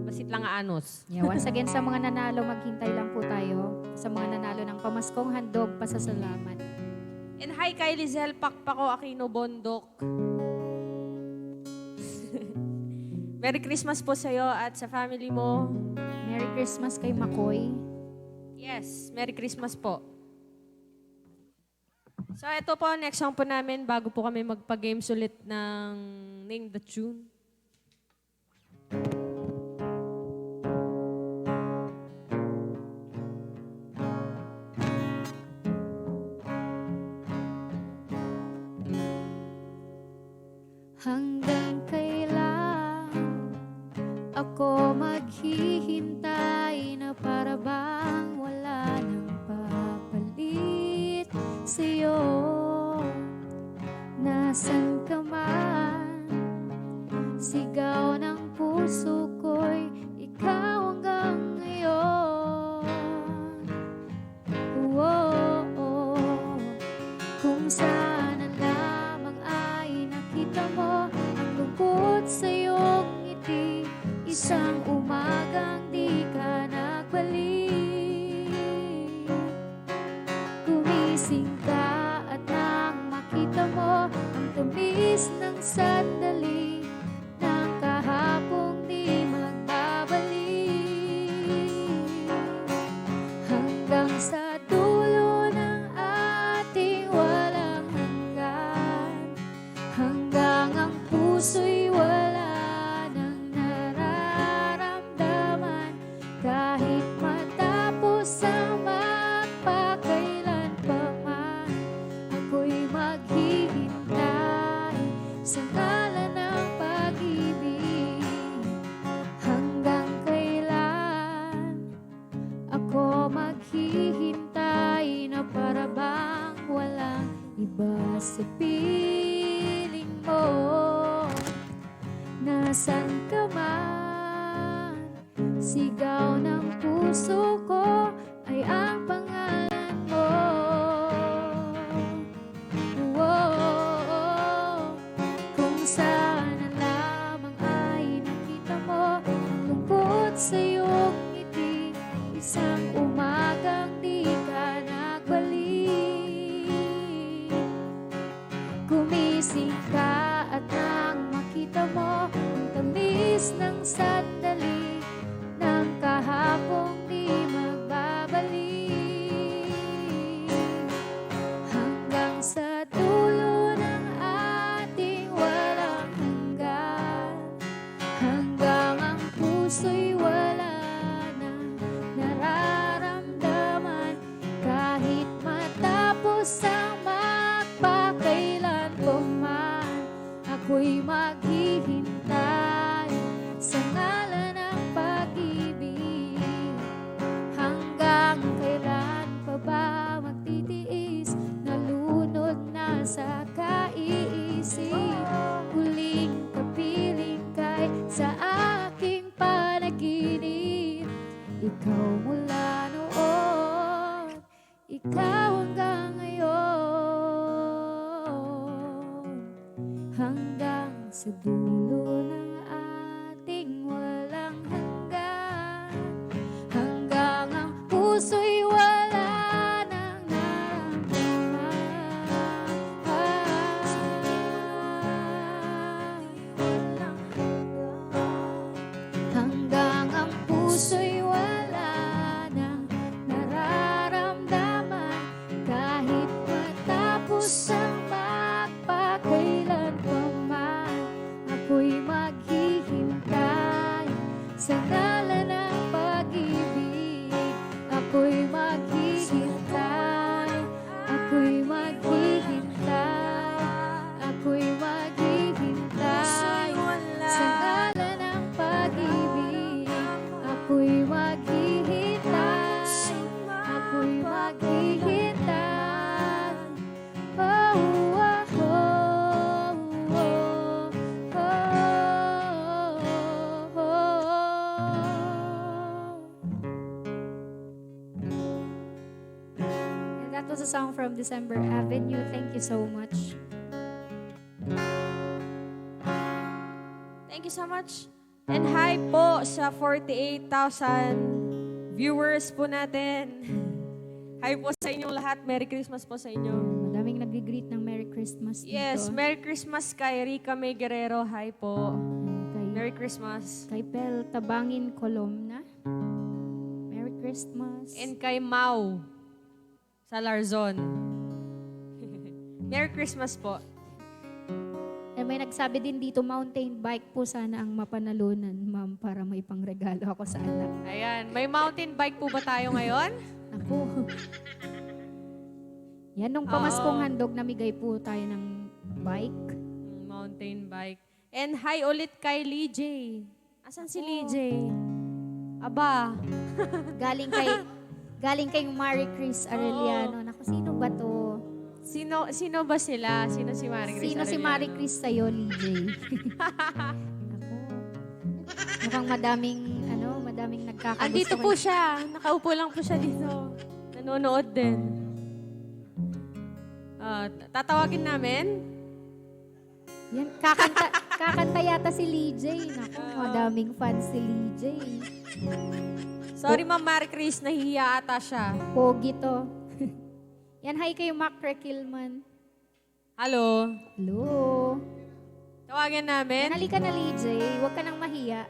Basit lang anos. Yeah, once again, sa mga nanalo, maghintay lang po tayo. Sa mga nanalo ng pamaskong handog, pasasalamat. And hi kay Lizelle Pakpako Aquino Bondok. Merry Christmas po sa'yo at sa family mo. Merry Christmas kay Makoy. Yes, Merry Christmas po. So, ito po, next song po namin bago po kami magpa-games ulit ng Name the Tune. Hanggang kailan ako maghihintay na para bang wala nang papalit sa'yo? Nasaan ka man? Sigaw ng puso ko'y ikaw hanggang ngayon. Oh, kung saan na lamang ay nakita mo ang lungkot sa iyong ngiti, isang umagang di ka nagbalik. Gumising ka at nang makita mo ang tamis ng sandali ng kahapong di magbabalik. Hanggang sa dulo ng ating walang hanggan, hanggang ang puso'y wala nang nararamdaman. sa piling mo. Nasaan ka man, sigaw ng puso ko ay ang pangalan mo. Whoa, kung saan na lamang ay nakita mo ang lungkot sa iyong ngiti, isang umagang di ka nagbalik. Gumising ka at nang makita mo ang tamis ng sandali ng kahapong di magbabalik. Hanggang sa dulo ng ating walang hanggan, hanggang ang puso'y wala na nararamdaman. Kahit matapos ang magpakailan pa man, ako'y maghihintay sa ngalan ng pag-ibig. Hanggang kailan pa ba magtitiis, nalunod na sa kaiisip. Huling kapiling kay sa aking panaginip. Ikaw mula noon, ikaw hanggang ngayon. Hanggang sa dulo ng ating walang hanggan, hanggang ang puso'y wala nang naramdaman. Hanggang ang puso'y wala nang nararamdaman. Kahit matapos ang magpakailan pa man, ako'y maghihintay sa ngalan ng pag-ibig. Ako'y maghihintay, ako'y maghihintay, ako'y maghihintay sa ngalan ng pag-ibig. Ako'y maghihintay, ako'y maghihintay. Oh, oh, oh, oh, oh, oh. And that was a song from December Avenue. Thank you so much. Thank you so much. And hi po sa 48,000 viewers po natin. Hi po sa inyong lahat. Merry Christmas po sa inyo. Madaming nag-greet ng Merry Christmas dito. Yes, Merry Christmas kay Rica May Guerrero. Hi po. Kay, Merry Christmas. kay Pel Tabangin Colomna. Merry Christmas. And kay Mau Salarzon. Merry Christmas po. Eh, may nagsabi din dito, mountain bike po sana ang mapanalunan, ma'am, para may pangregalo ako sa anak. Ayan. May mountain bike po ba tayo ngayon? Ako. Yan, nung pamaskong handog, namigay po tayo ng bike. Mountain bike. And hi ulit kay Lee J. Asan si Lee J? Aba. Galing kay Marie Chris Arellano. Naku, sino ba to? Sino ba sila? Sino si Marie Chris? Sino si Marie Chris sa'yo, Lee J? Naku. Mukhang madaming nagkakagusto. Andito po siya. Nakaupo lang po siya dito. Nanonood din. Tatawagin namin. Yan, kakanta yata si Lee J. Naku, madaming fans si Lee J. Sorry, Ma'am Marie Chris. Nahihiya ata siya. Pogi to. Yan, hi kay Mac Rekilman. Hello. Hello. Tawagan namin. Halika na, Lee J. Huwag ka nang mahiya.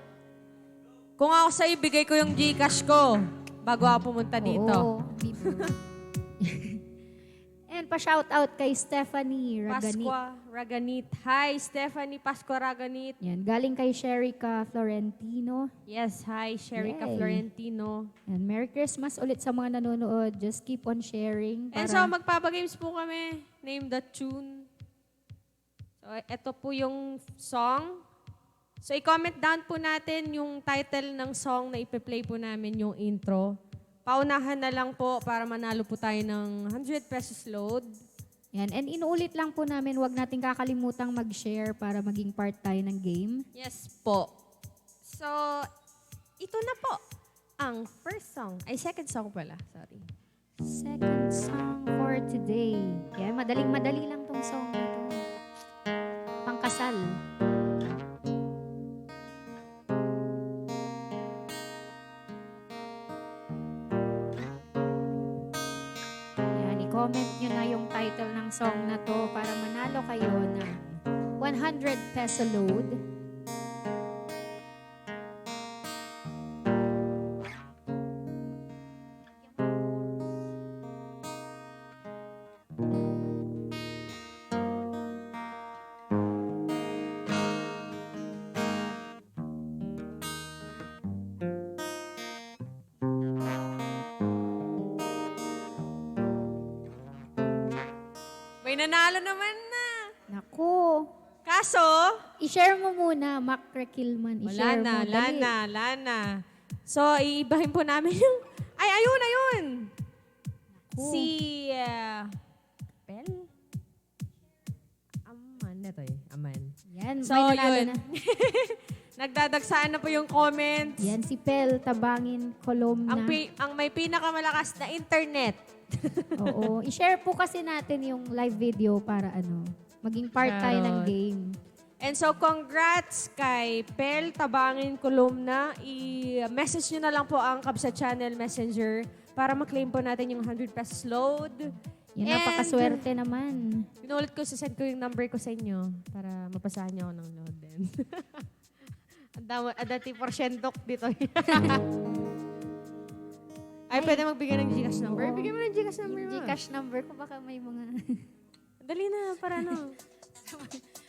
Kung ako sa'yo, bigay ko yung Gcash ko bago ako pumunta dito. Oo. And pa-shoutout kay Stephanie Raganit. Pasqua Raganit. Hi, Stephanie Pasqua Raganit. Yan, galing kay Sherika Florentino. Yes, hi, Sherika Yay. Florentino. And Merry Christmas ulit sa mga nanonood. Just keep on sharing. And so, magpapagames po kami. Name the tune. So, ito po yung song. So, i-comment down po natin yung title ng song na ipe-play po namin yung intro. Paunahan na lang po para manalo po tayo ng 100 pesos load. Yan. And inuulit lang po namin, wag nating kakalimutang mag-share para maging part tayo ng game. Yes po. So, ito na po ang first song. Ay, second song pala. Sorry. Second song for today. Yan, madaling-madali lang tong song na to. Pangkasal. Yan, i-comment nyo na yung title ng song na to para manalo kayo ng 100 peso load. May nanalo naman na. Naku, Kaso, i-share mo muna, Mac Rekilman. wala I-share na, mo. Dali. lana. So, iibahin po namin yung... Ay, ayun! Si... Pel? Aman na to eh. Aman. Yan, So, may nanalo yun. na. Nagdadagsaan na po yung comments. Yan, si Pel, Tabangin, Columna. Ang may pinakamalakas na internet. Oo. I-share po kasi natin yung live video para maging part tayo ng Charot. game. And so, congrats kay Pel Tabangin Columna. I-message nyo na lang po ang Kabsa Channel Messenger para maklaim po natin yung 100 pesos load. Yan, And napakaswerte naman. Pinulit ko, send ko yung number ko sa inyo para mapasahan nyo ako ng load din. Dati porsyento dito. Ay, pwede magbigay ng Gcash number? Oo. Bigyan mo ng Gcash number Yung mo. Gcash number ko, baka may mga... Dali na, para ano.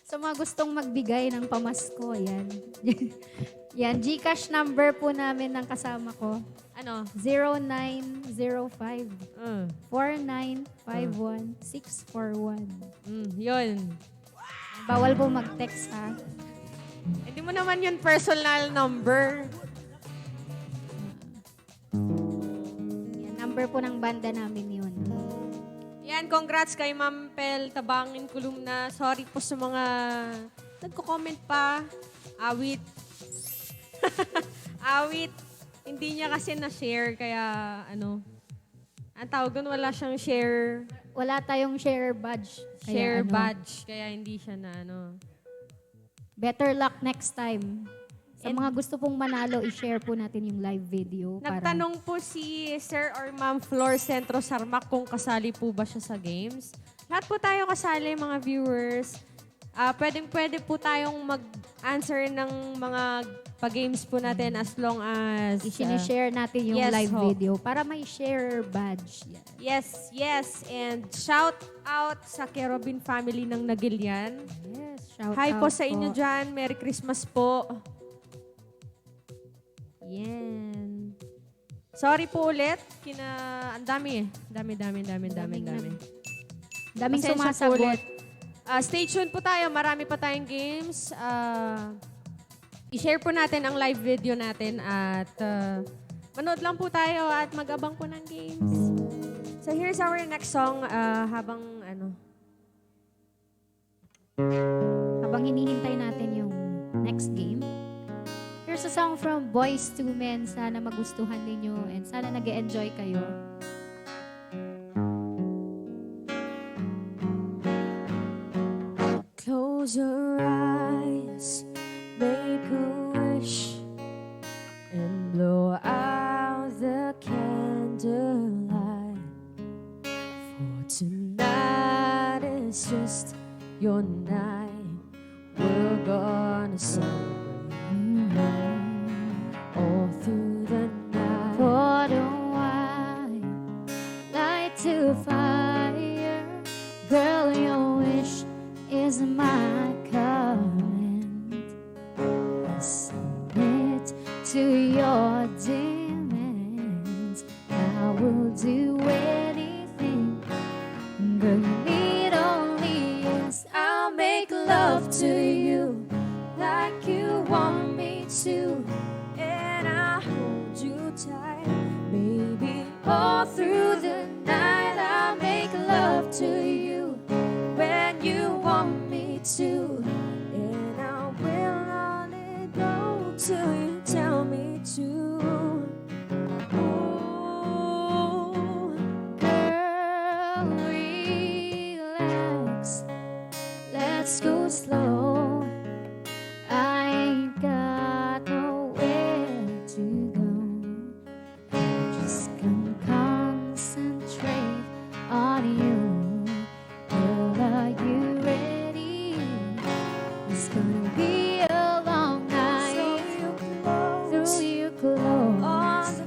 sa mga gustong magbigay ng pamasko, yan. Yan, Gcash number po namin ng kasama ko. Ano? 0905 4951 Yun. Bawal po mag-text, ha? Hindi mo naman yun personal number. Yan, number po ng banda namin yun. Yan, congrats kay Ma'am Pel Tabangin Columna. Sorry po sa mga nagko-comment pa. Awit. Awit. Hindi niya kasi na-share, kaya ang tawag doon, wala siyang share Wala tayong share badge. Kaya badge. Kaya hindi siya na Better luck next time. Sa mga gusto pong manalo, i-share po natin yung live video. Nagtanong po si Sir or Ma'am Flor Centro Sarmac kung kasali po ba siya sa games. Lahat po tayo kasali, mga viewers. Pwede po tayong mag-answer ng mga pag-games po natin as long as... I-share natin yung yes, live ho. video para may share badge. Yan. Yes. And shout out sa Kerobin family ng Nagilian. Yes, shout Hi out po sa inyo dyan. Merry Christmas po. Yan. Sorry po ulit. Ang dami eh. Dami. Daming Pasensya po sumasagot. ulit. Stay tuned po tayo. Marami pa tayong games. I-share po natin ang live video natin at manood lang po tayo at mag-abang po ng games. So here's our next song habang Habang hinihintay natin yung next game. Here's a song from Boys to Men. Sana magustuhan ninyo and sana nag-enjoy kayo. Close your eyes, make a wish, and blow out the candlelight. For tonight is just your night. We're gonna celebrate all through the night. Pour the wine, light to fire. Girl, your wish is my command. Submit to your demands. I will do anything. Girl, you need only yes. I'll make love to you like you want me to, and I'll hold you tight, baby. All through the night, I'll make love to you. till you tell me to. Ooh. Girl, relax. Let's go slow. I ain't got nowhere to go. Just gonna concentrate on you. Girl, are you ready? It's gonna be a long night. Through your clothes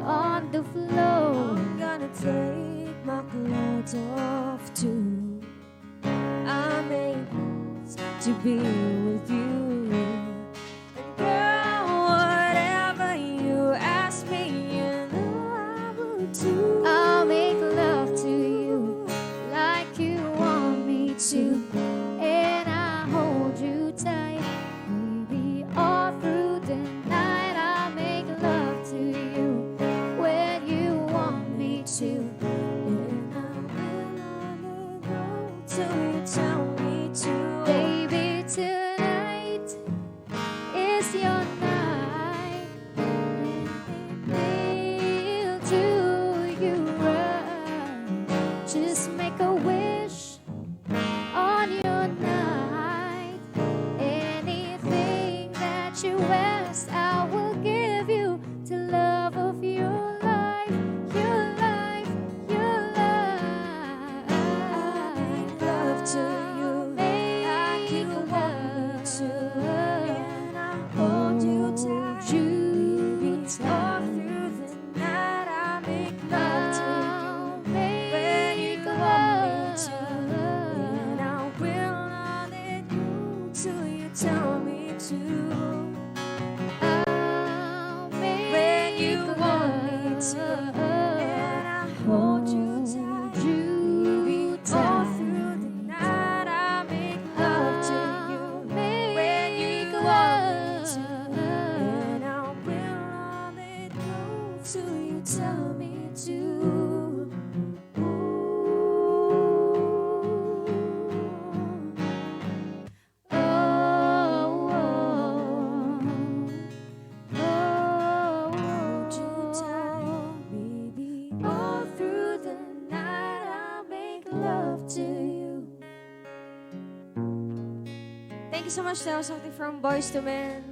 on the floor. I'm gonna take my clothes off too. I'm made to be with you. And girl, whatever you ask me, you know I will do. I'll make love to you like you want me to, and I hold you tight, baby, all through the night. I'll make love to you when you want me to. And I will only go till you tell me to. Baby, tonight is your night, and we'll do you right. Just make a wish on your night. Anything that you ask, I will give you. The love of your life, your life, your life. I make love to you like you want me to, and I hold you tight, baby, all through the night. I make love to you when you want me to, and I will not let go till you tell me to. When you want me to, and I hold you tight, baby, all through the night. I make love to you when you want me to, and I will not let go till you tell me to. Ooh. Hold you tight, baby, all through the night. I'll make love to you. Thank you so much. That was something from Boys to Men.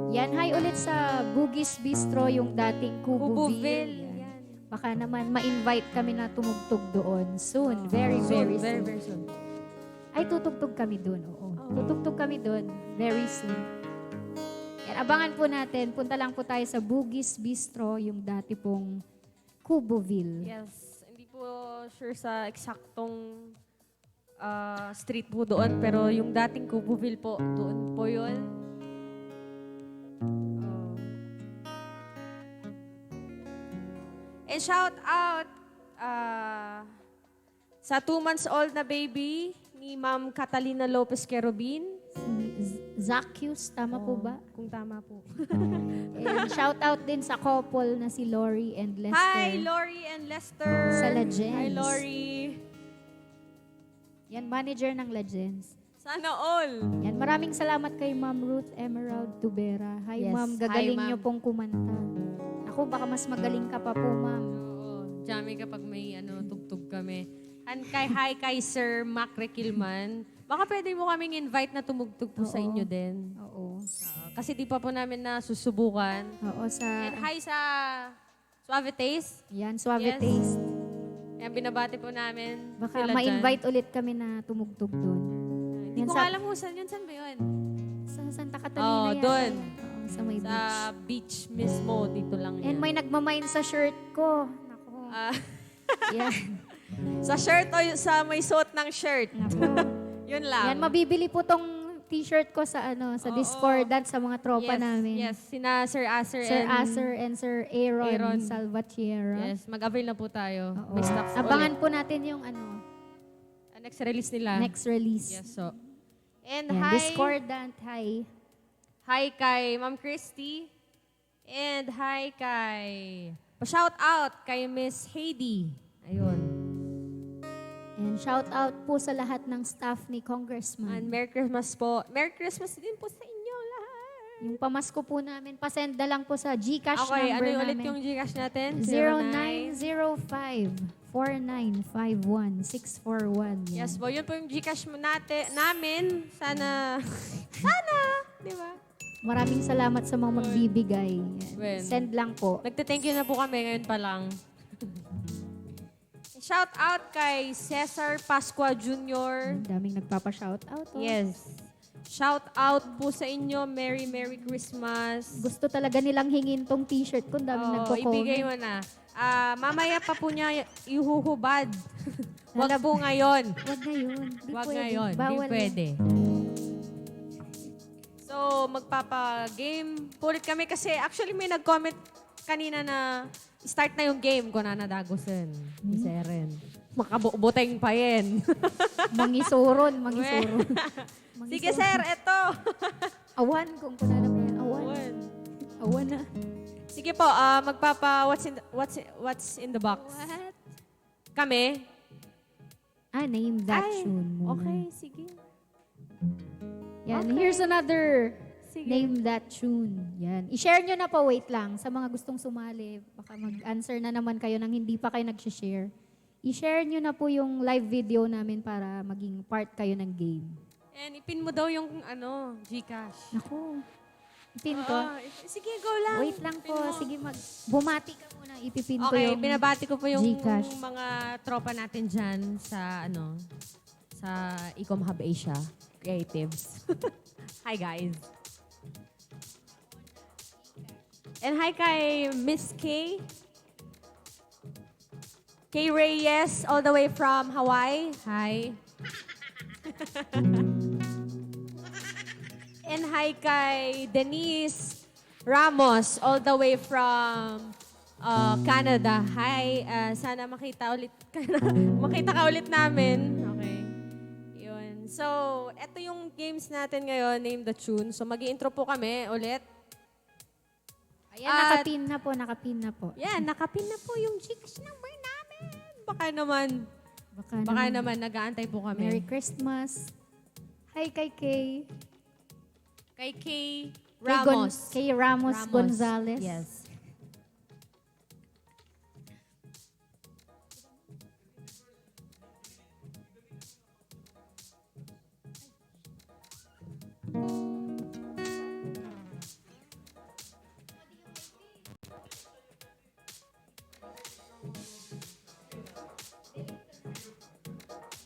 Yan, hi ulit sa Bugis Bistro, yung dating Kubuville. Kubuville. Yan. Yan. Baka naman ma-invite kami na tumugtog doon soon. Very, very Soon, very, soon. very soon. Ay, tutugtog kami doon, oo. Tutugtog kami doon very soon. Yan, abangan po natin. Punta lang po tayo sa Bugis Bistro, yung dati pong Kubuville. Yes, hindi po sure sa eksaktong street po doon, pero yung dating Kubuville po, doon po yun. Oh. And shout out sa 2 months old na baby ni Ma'am Catalina Lopez Querubin. Si Zacchaeus, tama po ba? Kung tama po. And shout out din sa couple na si Lori and Lester. Hi, Lori and Lester. Sa Legends. Hi, Lori. Yan, manager ng Legends. Sana all. Yan, maraming salamat kay Ma'am Ruth Emerald Tubera. Hi, Yes. Ma'am. Hi, Gagaling Ma'am. niyo pong kumanta. Ako, baka mas magaling ka pa po, Ma'am. Oo, jamming kapag may tugtog kami. And hi kay Sir Mac Requilman. Baka pwede mo kaming invite na tumugtog po sa Oo. inyo din. Oo. Kasi di pa po namin nasusubukan. Oo, sa... And hi sa Suave Taste. Yan, Suave Yes. Taste. Yan, binabati po namin Baka sila ma-invite ulit kami na tumugtog doon. dyan. Hindi Yan ko sa- alam kung saan yun. Saan ba yun? Sa Santa Catalina Oo, yan. doon. Oo, sa may beach. Sa beach mismo. Dito lang yan. And may nagmamain sa shirt ko. Nako. Ah, Yan. sa shirt o sa may suot ng shirt. Nako. Yun lang. Yan, mabibili po tong t-shirt ko sa sa Oo. Discordant sa mga tropa yes, namin. Yes, sina Sir Acer Sir and... Acer and Sir Aaron, Aaron. Salvatierra. Yes, mag-avail na po tayo. Oo. May stocks Abangan ulit. po natin yung Next release nila. next release. Yes, so. And Yan, hi. Discordant, hi. Hi kay Ma'am Christy. And hi kay Pa-shout out kay Miss Heidi. Ayun. And shout out po sa lahat ng staff ni Congressman. And Merry Christmas po. Merry Christmas din po sa inyo lahat. Yung pamasko po namin, pasend na lang po sa GCash Okay, ano number yung ulit namin. yung Gcash natin? 0905-4951-641. Yan. Yes po, yun po yung Gcash namin. Sana, di ba? Maraming salamat sa mga magbibigay. Yan. When? Send lang po. Nagte-thank you na po kami ngayon pa lang. Shout out kay Cesar Pascua Jr. Ang daming nagpapa-shout out. Oh. Yes. Shout out po sa inyo. Merry Christmas. Gusto talaga nilang hingin tong t-shirt ko. Ang daming nagko-comment. Ibigay mo na. Mamaya pa po niya ihuhubad. Wag po ngayon. Wag ngayon. Di Wag pwede. ngayon. Di Bawal pwede. So, magpapa-game po ulit kami kasi actually may nag-comment kanina na start na yung game ko na nadagosan. Ni Seren. Makabuteng pa yan. Mangisuron. Sige sir, eto. Awan kung kunala mo yan. Awan. Awan na. Sige po, what's in the box? What? Kami? Name that tune mo. Okay, sige. Yan. Okay. Here's another Sige. name that tune. Yan. I-share nyo na po. Wait lang. Sa mga gustong sumali, baka mag-answer na naman kayo nang hindi pa kayo nag-share. I-share nyo na po yung live video namin para maging part kayo ng game. And ipin mo daw yung Gcash. Naku. Ipin ko. Sige, go lang. Wait lang po. Pin mo. Sige, bumati ka muna. Ipipin ko Okay, yung binabati ko po yung Gcash. mga tropa natin dyan sa Ecom Hub Asia Creatives. Hi guys. And hi kay Miss K. K Reyes all the way from Hawaii. Hi. And hi kay Denise Ramos all the way from Canada. Hi, sana makita ka ulit namin. Okay. Yun. So, eto yung games natin ngayon, Name the Tune. So, mag-i-intro po kami ulit. Ayan, At- nakapin na po. Yan, nakapin na po yung Gcash number namin. Baka Baka naman nag-aantay po Merry kami. Christmas. Hi kay Kay. Kay K. Ramos. Kay Ramos Gonzalez. Yes.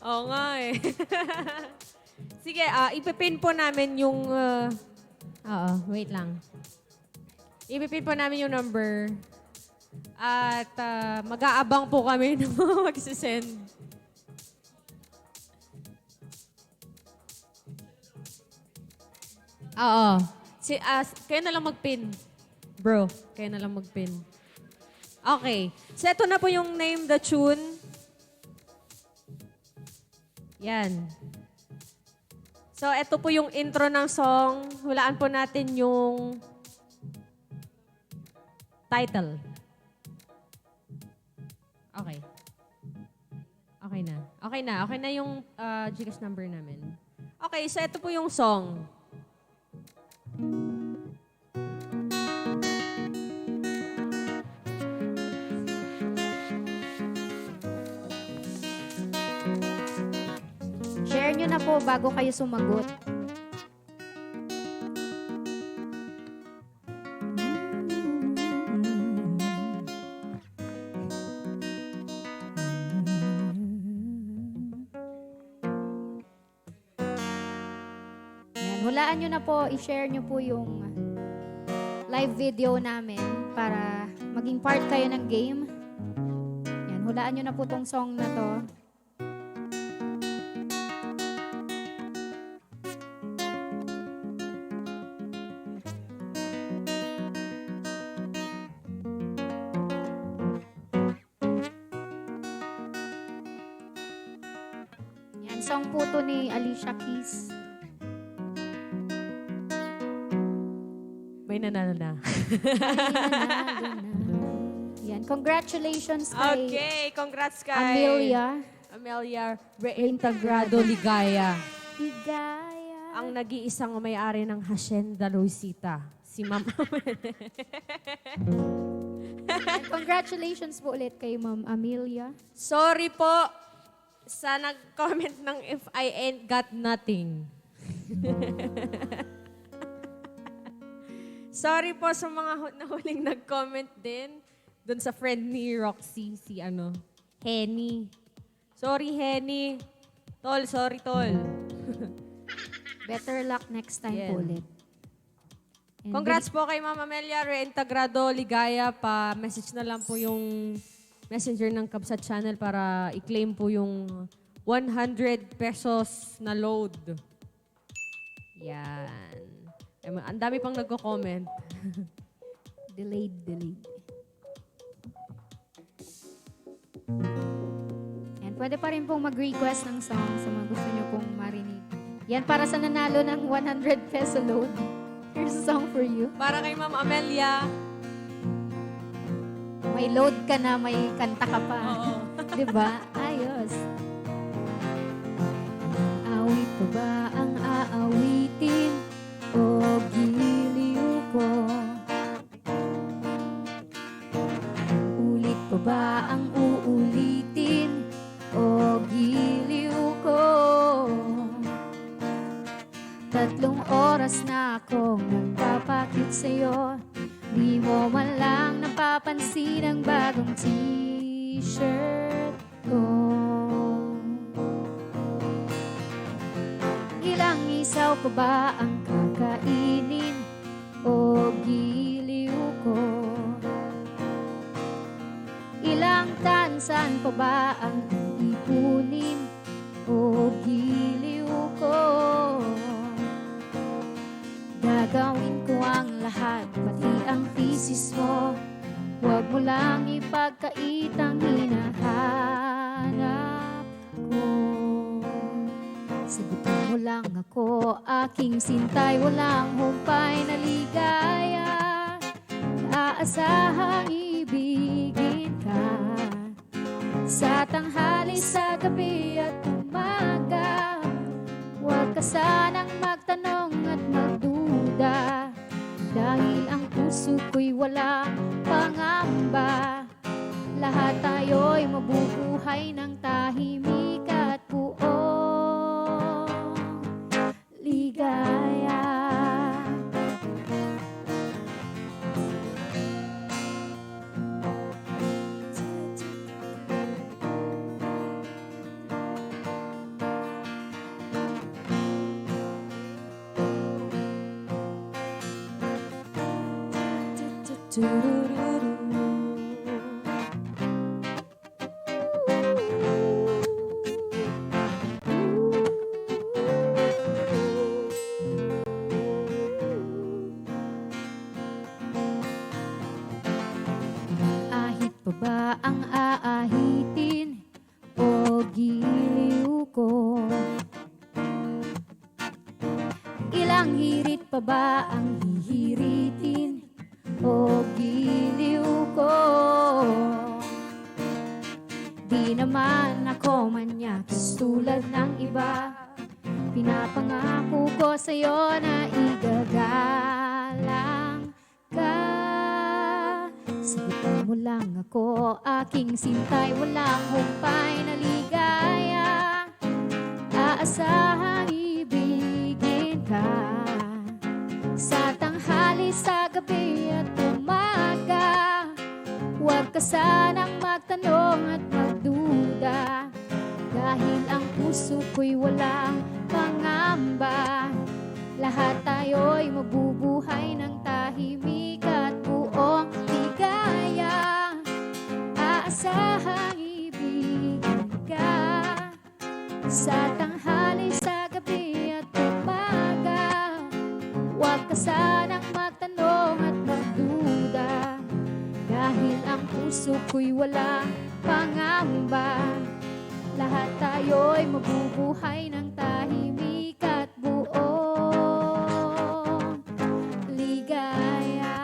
Oo nga eh. Sige, ipipin po namin yung... wait lang. Ipipin po namin yung number. At mag-aabang po kami ng mga magsisend. Oo. Kayo na lang mag-pin. Bro, kayo na lang mag-pin. Okay. So, ito na po yung name the tune. Yan. So, ito po yung intro ng song. Hulaan po natin yung title. Okay. Okay na. Okay na yung Gcash number namin. Okay, so ito po yung song. Share nyo na po bago kayo sumagot. Yan, hulaan nyo na po, i-share nyo po yung live video namin para maging part kayo ng game. Yan, hulaan nyo na po tong song na to. Yan, song po to ni Alicia Keys. May nanalo na. Ay, nanalo na. Yan, And congratulations kay Okay, congrats kay Amelia Reintegrado Ligaya. Ligaya. Ang nag-iisang may-ari ng Hacienda Luisita, si Ma'am And congratulations po ulit kay Ma'am Amelia. Sorry po sa nag-comment ng if I ain't got nothing. Sorry po sa mga nahuling nag-comment din doon sa friend ni Roxy, si Henny. Sorry, Henny. Tol, sorry, tol. Better luck next time Yan. po ulit. And Congrats po kay Ma'am Amelia Reintegrado Ligaya. Pa-message na lang po yung messenger ng Kabsat Channel para i-claim po yung 100 pesos na load. Yan. Ang dami pang nagko-comment. Delayed. And pwede pa rin pong mag-request ng song sa mga gusto nyo pong marinig. Yan para sa nanalo ng 100 peso load. Here's a song for you. Para kay Ma'am Amelia. May load ka na, may kanta ka pa. Oo. Diba? Ayos. Awit pa ba ang aawitin o giliw ko? Ulit pa ba ang uulitin o giliw ko? 3 oras na akong nagpapakit sa'yo, di mo man lang napapansin ang bagong t-shirt ko. Ilang isaw pa ba ang kakainin o giliw ko? Ilang tansan pa ba ang ipunin o giliw ko? Gagawin ko ang lahat, pati ang thesis mo. Huwag mo lang ipagkait ang hinahanap ko. Sagutin mo lang ako, aking sintay, walang humpay na ligaya. Aasahang ibigin ka sa tanghali, sa gabi at umaga. Huwag ka sanang magtanong at magduda, dahil ang puso ko'y walang pangamba. Lahat tayo'y mabubuhay ng tahimik at buong ligaya. Ahit pa ba ang aahitin o giliw ko? Ilang hirit pa ba ang hihiritin o giliw ko? Di naman ako manyakis tulad ng iba. Pinapangako ko sa'yo na igagalang ka. Sagutin mo lang ako, aking sintay, walang humpay na ligaya. Aasahang ibigin ka sa tanghali, sa gabi at umaga. Huwag ka sanang magtanong at magduda, dahil ang puso ko'y walang pangamba. Lahat tayo'y mabubuhay ng tahimik at buong ligaya. Aasahang ibigin ka sa tanghali, sa gabi at umaga. Huwag ka sanang magtanong at magduda, dahil ang puso ko'y walang pangamba. Lahat tayo'y mabubuhay ng tahimik at buong ligaya.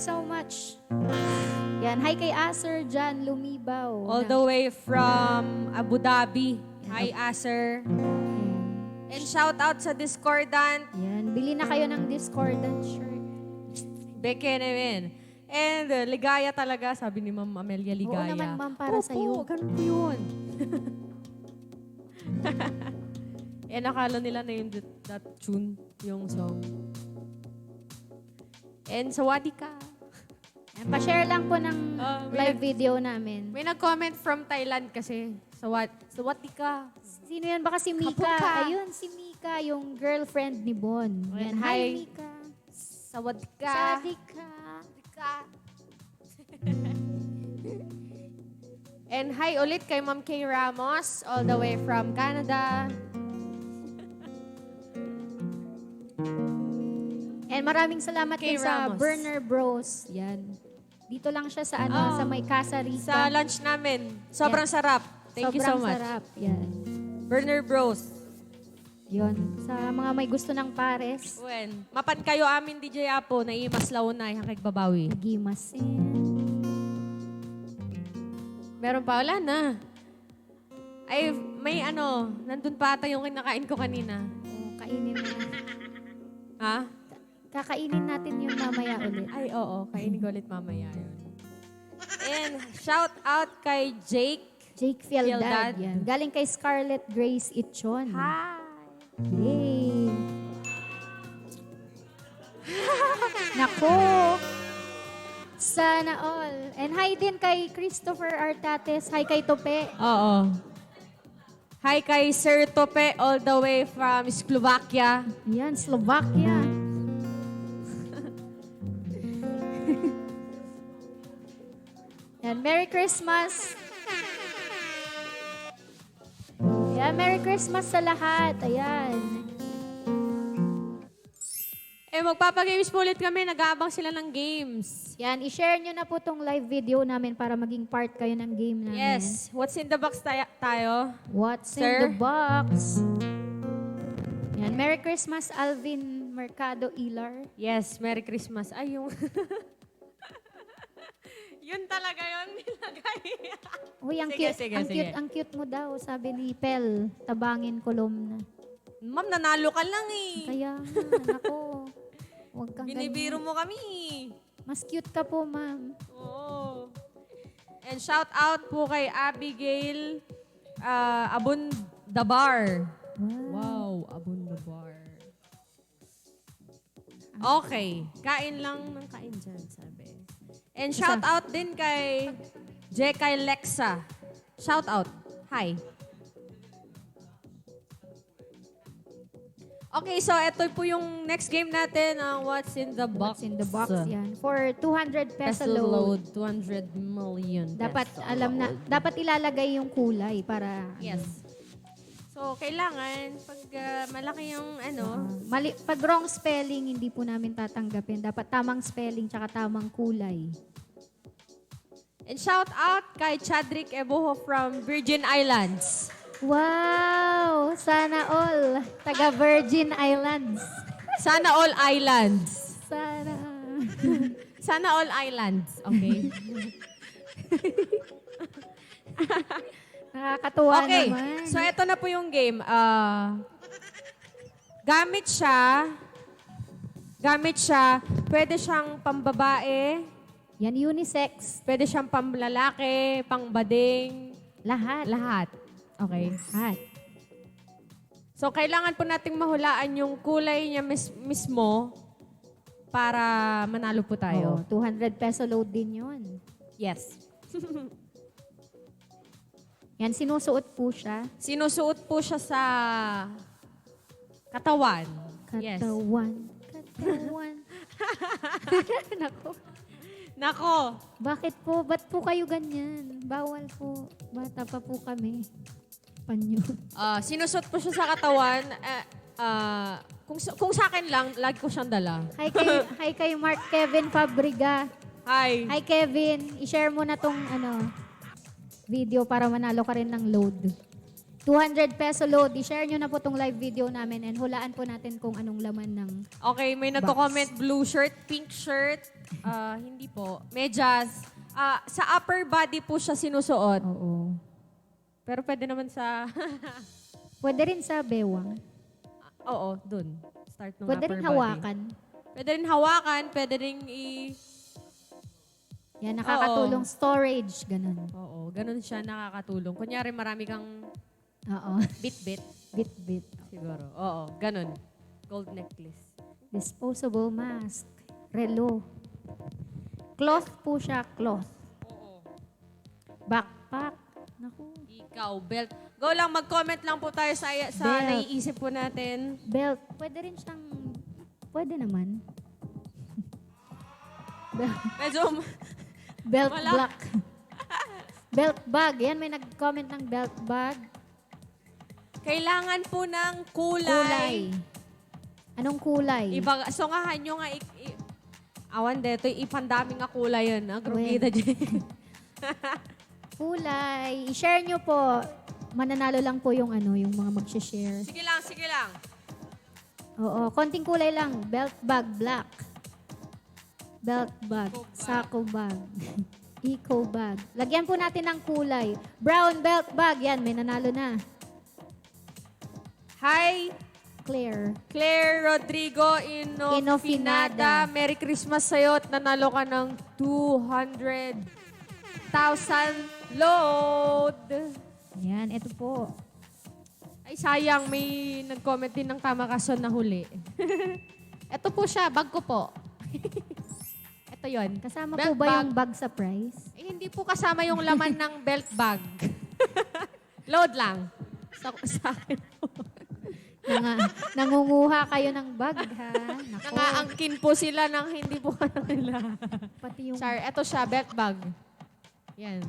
you so much. Yan, hi kay Acer Jan Lumibaw. All the way from Abu Dhabi. Hi, Acer. And shout out sa Discordant. Yan, bili na kayo ng Discordant shirt. Beke namin. And ligaya talaga, sabi ni Ma'am Amelia, ligaya. Oo naman, ma'am, para Opo, sa'yo. ganun po yun. Eh, nakala nila na yung that tune, yung song. And sawadi ka. Yan, pa-share lang po ng may live video namin. May nag-comment from Thailand kasi. Sawadi ka. Sino yan? Baka si Mika. Kapuka. Ayun, si Mika, yung girlfriend ni Bon. Yan, Hi. hi Mika. Sawadi ka. Sadika. And hi ulit kay Ma'am Kay Ramos, all the way from Canada. And maraming salamat Kay din sa Ramos. Burner Bros. Yan. Dito lang siya sa sa may Casa Rica. Sa lunch namin. Sobrang Yeah. sarap. Thank you so Sobrang much. sarap. Yan. Burner Bros. Yun. Sa mga may gusto ng pares, When, mapan kayo amin DJ Apo na imas launay hangkay babawi. nagimasin. Meron pa, wala na. Ay, may nandun pa ata yung kinakain ko kanina. O, kainin na. Ha? Kakainin natin yun mamaya ulit. Ay, oo. Kainin ko ulit mamaya yun. And shout out kay Jake. Jake Fieldad. Fieldad. Yan. Galing kay Scarlett Grace Itchon. Hi! Yay! Nako! Sana all. And hi din kay Christopher Artates. Hi kay Tope. Oo. Hi kay Sir Tope all the way from Slovakia. Yan, Slovakia. Yan, Merry Christmas. Yan, Merry Christmas sa lahat. Ayan. Eh, magpapagames po ulit kami. Nag-aabang sila ng games. Yan, i-share nyo na po tong live video namin para maging part kayo ng game namin. Yes. What's in the box tayo? What's in Sir? the box? Yan, Merry Christmas, Alvin Mercado Ilar. Yes, Merry Christmas. Ay, yung... yun talaga yun nilagay. Uy, ang Sige, cute, sige, ang sige. cute, ang cute mo daw, sabi ni Pel, tabangin kolumna. Ma'am, nanalo ka lang eh. Kaya nga, ako. Huwag kang Binibiro ganyan. mo kami. Mas cute ka po, ma'am. Oo. And shout out po kay Abigail Abundabar. Wow, Abundabar. Okay. Kain lang ng kain dyan, sabi. And shout out din kay Jekay Lexa. Shout out. Hi. Okay, so ito po yung next game natin, ang What's in the Box. What's in the box yan? For 200 peso load. 200 million Dapat peso alam na, load. dapat ilalagay yung kulay para Yes. So, kailangan, pag malaki yung pag wrong spelling, hindi po namin tatanggapin. Dapat tamang spelling tsaka tamang kulay. and shout out kay Chadrick Eboho from Virgin Islands. Wow! Sana all. Taga Virgin Islands. Sana all islands. Sana. Sana all islands. Okay. Nakakatuwa Okay. naman. So, ito na po yung game. Gamit siya, pwede siyang pambabae, Yan, unisex. pwede siyang pamlalaki, pangbading, Lahat. lahat. Okay. Lahat. So, kailangan po nating mahulaan yung kulay niya mismo para manalo po tayo. Oo, 200 peso load din yun. Yes. Yan, sinusuot po siya. Sinusuot po siya sa katawan. Yes. Katawan. Katawan. Nako. Nako. Bakit po? Ba't po kayo ganyan? Bawal po. Bata pa po kami. Panyo. Sinusuot po siya sa katawan. Kung sa akin lang, lagi ko siyang dala. Hi kay Mark Kevin Fabriga. Hi. Hi Kevin, i-share mo na tong video para manalo ka rin ng load. 200 peso load. I-share nyo na po tong live video namin and hulaan po natin kung anong laman ng... Okay, may nagko-comment blue shirt, pink shirt, Hindi po. Medyas. Sa upper body po siya sinusuot. Oo. Pero pwede naman sa... Pwede rin sa bewang. Oo, dun. Start ng Pwede upper rin body. hawakan. Pwede rin hawakan, pwede rin Yan, nakakatulong storage, ganun. Oo, ganun siya nakakatulong. Kunyari marami kang Oo. bit-bit. Bit-bit. Siguro. Oo, ganun. Gold necklace. Disposable mask. Relo. Cloth po siya, cloth. Oo. Backpack. Naku. Ikaw, belt. Go lang, mag-comment lang po tayo sa Belt. naiisip po natin. Belt. Pwede rin siyang... Pwede naman. Medyo, Belt Wala. black. Belt bag. Yan, may nag-comment ng belt bag. kailangan po ng Kulay. kulay. Anong kulay? Iba, so nga, hanyo nga, awan dito, ipandami nga kulay yun. Grupida dyan. Kulay. I-share nyo po. Mananalo lang po yung yung mga mag-share. Sige lang, sige lang. Oo, konting kulay lang. Belt bag, black. Belt bag, Eco bag. sako bag, eco bag. Lagyan po natin ng kulay. Brown belt bag. Yan, may nanalo na. Hi, Claire. Claire Rodrigo Inofinada. Inofinada. Merry Christmas sa'yo at nanalo ka ng 200,000 load. Yan, ito po. Ay, sayang. May nag-comment din ng tama kaso na huli. Ito po siya. Bag ko po. Ito yon. Kasama Belt po ba bag. yung bag sa price? Eh, hindi po kasama yung laman ng belt bag. Load lang. Sa akin po. Nangunguha kayo ng bag, ha? Nako. Nangaangkin po sila ng hindi po kanila. Pati yung... Char, eto siya, belt bag. Yan.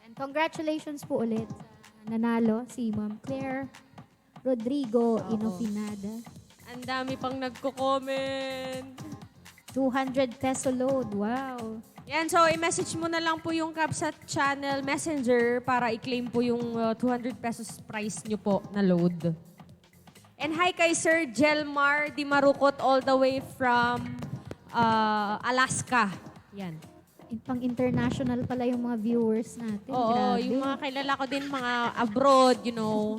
And congratulations po ulit sa nanalo, si Ma'am Claire Rodrigo Inofinada. Ang dami pang nagko-comment. 200 peso load. Wow. Yan, so i-message mo na lang po yung Capsat Channel Messenger para i-claim po yung 200 pesos price nyo po na load. And hi kay Sir Jelmar Di Marukot all the way from Alaska. Yan. Pang international pala yung mga viewers natin. Oo, Grabe. yung mga kilala ko din, mga abroad, you know.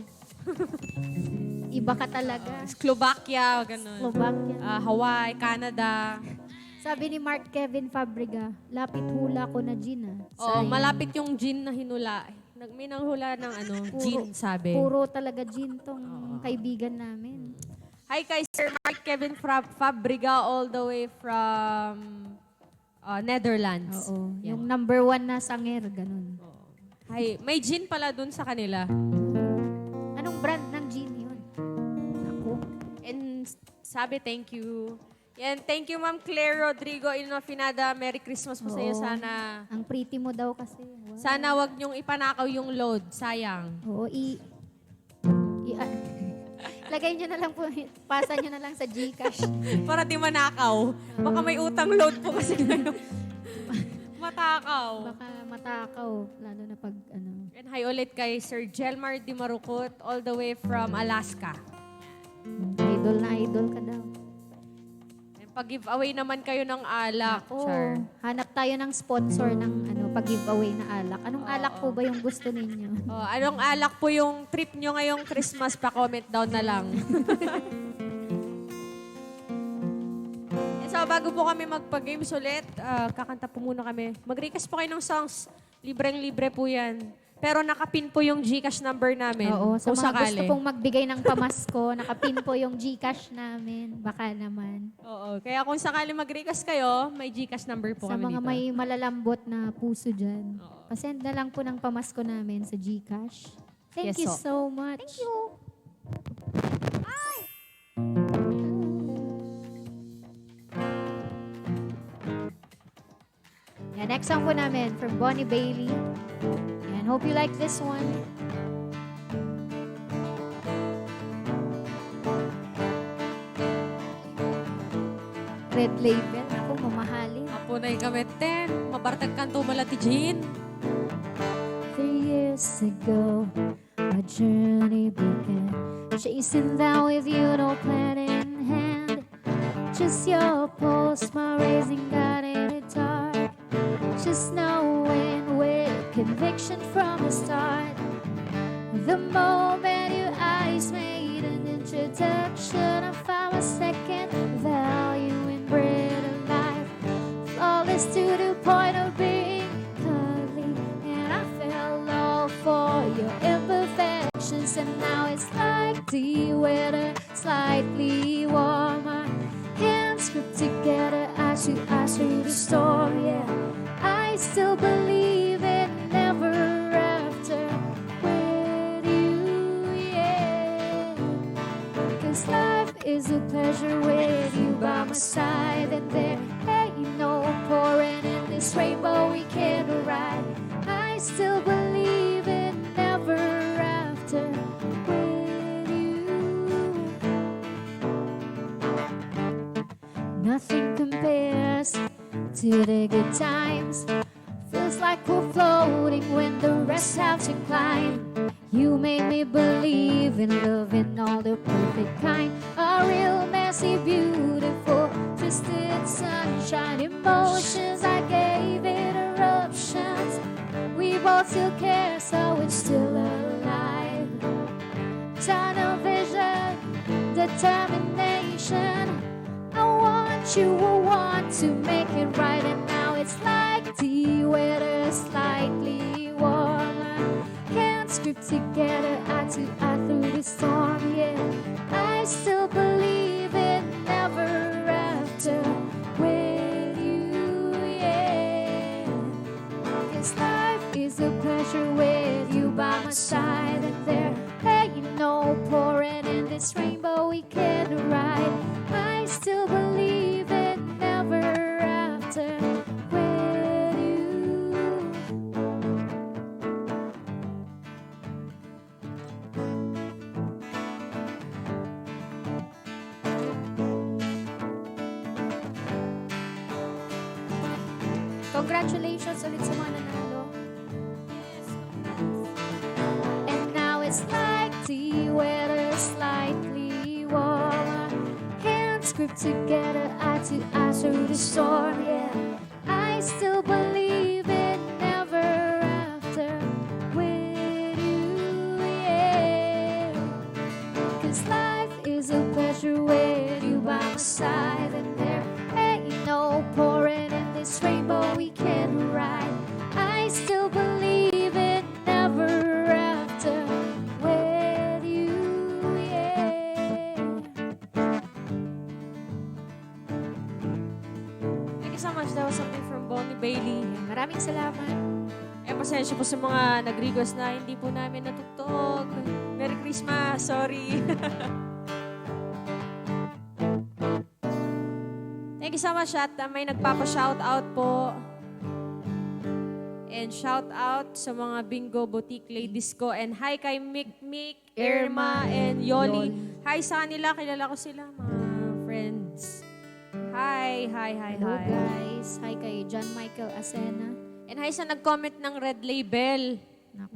Iba ka talaga. Slovakia, ganun. Slovakia. Hawaii, Canada. Sabi ni Mark Kevin Fabriga, lapit hula ko na gin ah. Oo, Sayang. malapit yung gin na hinula. May nanghula ng gin, sabi. Puro talaga gin tong kaibigan namin. Hi kay Sir Mark Kevin Fabriga all the way from Netherlands. Oo. Yan. Yung number 1 na sanger, ganun. Hi, may gin pala dun sa kanila. Anong brand ng gin yun? Ako. And sabi, thank you. Yan, thank you Ma'am Claire Rodrigo Inofinada. Merry Christmas po sa iyo. Oo. Sana, Ang pretty mo daw kasi. Wow. sana wag niyong ipanakaw yung load. Sayang. Oo, lagay nyo na lang po, pasa nyo na lang sa Gcash. Para di manakaw. Baka may utang load po kasi ngayon. Matakaw. Baka matakaw, lalo na pag And hi ulit kay Sir Jelmar Di Marukot all the way from Alaska. idol na idol ka daw. And pag-giveaway naman kayo ng alak. Oo, Char. hanap tayo ng sponsor ng pag-giveaway na alak. Anong alak po ba yung gusto ninyo? Oh, anong alak po yung trip nyo ngayong Christmas? Pa-comment down na lang. And so, bago po kami magpa-games ulit, kakanta po muna kami. Mag-request po kayo ng songs. Libreng-libre po yan. Pero nakapin po yung Gcash number namin. Oo, sa kung mga sakali. gusto pong magbigay ng pamasko, nakapin po yung Gcash namin. Baka naman. Oo, kaya kung sakali mag-request kayo, may Gcash number po Sa kami mga dito. may malalambot na puso dyan, pasend na lang po ng pamasko namin sa Gcash. Thank Yes, you so. so much. Thank you. Yeah, next song po namin from Bonnie Bailey. And hope you like this one. Red Label. Ako, mamahalin. Apunay kami, ten. Mabartag kanto malati, Jean. 3 years ago, our journey began. Chasing down with you, no plan in hand. Just your pulse, my raising God, and it conviction from the start. The moment your eyes made an introduction, I found a second value in bread and life. Flawless to the point of being cuddly, and I fell all for your imperfections. And now it's like the weather, slightly warmer. Hands grip together as you pass through the storm. Yeah, I still believe in never after with you. Yeah, 'cause life is a pleasure with you by my side, and there ain't no pouring in this rainbow we can't ride. I still believe in never after with you. Nothing compares to the good times. Feels like we're floating when the rest have to climb. You made me believe in love in all the perfect kind. A real messy, beautiful, twisted sunshine. Emotions, I gave it eruptions. We both still care, so it's still alive. Tunnel vision, determination. I want to make it right, and now it's like the weather, slightly warmer. Can't script together, eye to eye through the storm. Yeah, I still believe in never after with you. Yeah, 'cause life is a pleasure with you by my side, and there ain't no pouring in this rainbow we can ride. I still believe in never after with you. Congratulations ulit sa mga nanalo. And now it's like the weather, slightly warmer. Hands grip together, eye to eye through the storm. Yeah, I still believe in never after with you. Yeah, 'cause life is a pleasure with you by my side, and there ain't no pouring in this rainbow we can ride. I still believe in never after with you. Yeah. Thank you so much. That was something from Bonnie Bailey. Maraming salamat. Pasensya po sa mga nag-request na hindi po namin natugtog. Merry Christmas! Sorry. Thank you so much at may nagpapa-shoutout po. And shout out sa mga Bingo Boutique ladies ko. And hi kay Mick, Irma, and Yoli. Hi sa kanila. Kilala ko sila, mga friends. Hi. Hello guys. Hi kay John Michael Asena. And hi sa nag-comment ng Red Label.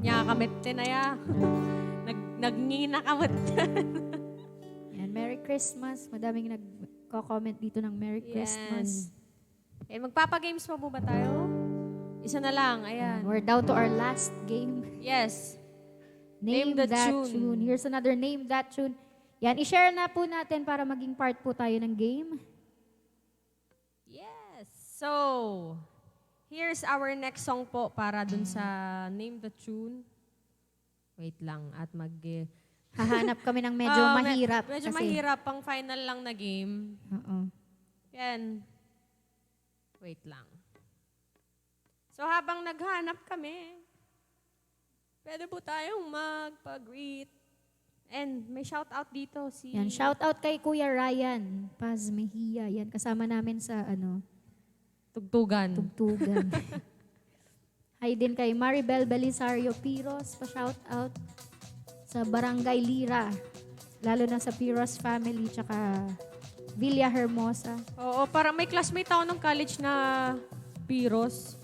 Nya kamit tinaya. Nagngina kamot. And Merry Christmas. Madaming nagko-comment dito ng Merry Christmas. And magpapa-games pa po ba tayo? Isa na lang, ayan. We're down to our last game. Yes. Name that tune. Here's another name that tune. Yan, i-share na po natin para maging part po tayo ng game. Yes. So, here's our next song po para dun sa Name the Tune. Wait lang, at Hahanap kami ng medyo mahirap. Medyo kasi, mahirap, pang final lang na game. Oo. Yan. Wait lang. So, habang naghanap kami, pwede po tayong magpag-greet. And may shout-out dito si... Yan, shout out kay Kuya Ryan Paz Mejia. Yan, kasama namin sa Tugtugan. tugtugan. Hi din kay Maribel Belisario Piros, pa-shout out sa Barangay Lira. Lalo na sa Piros family, tsaka Villa Hermosa. Oo, parang may classmate ako ng college na Piros.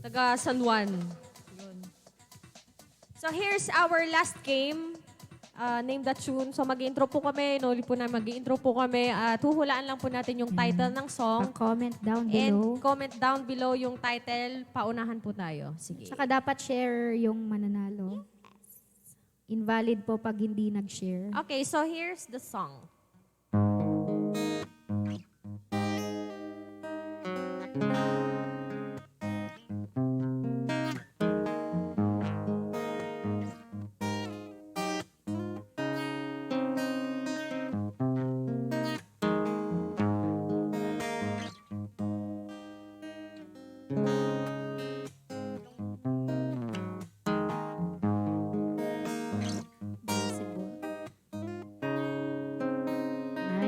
Taga San Juan. Yun. So here's our last game. name the tune. So mag-intro po kami, no, po na mag-intro po kami at huhulaan lang po natin yung title ng song. Pa-comment down And below. comment down below yung title. Paunahan po tayo. Sige. Saka dapat share yung mananalo. Invalid po pag hindi nag-share. Okay, so here's the song.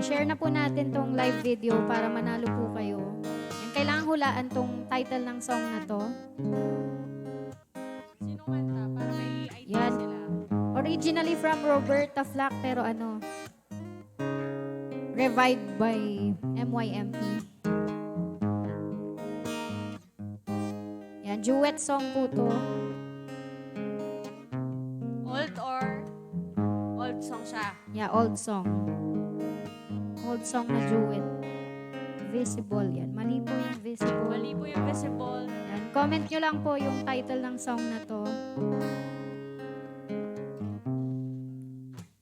Share na po natin tong live video para manalo po kayo. And kailangan hulaan tong title ng song na to. Sino kanta? Para may idea Yan. sila. Originally from Roberta Flack pero revived by MYMP. Yan, duet song po to. Old song siya. Yeah, old song. Old song na duet. Visible yan. Mali po yung visible. Mali po yung visible. Yan. Comment nyo lang po yung title ng song na to.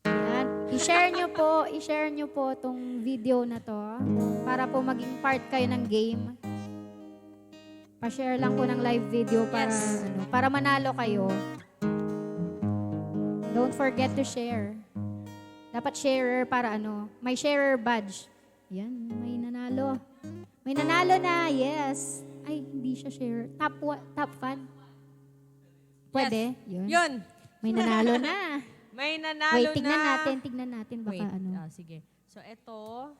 Yan. I-share nyo po tong video na to para po maging part kayo ng game. Pa-share lang po ng live video para Yes. para manalo kayo. Don't forget to share. Dapat sharer para may sharer badge. Yan, may nanalo. May nanalo na, yes. Ay, hindi siya sharer. Top fan. Pwede? Yes. Yun. Yun. May nanalo na. May nanalo Wait, tignan na. natin baka Wait, sige. So, ito,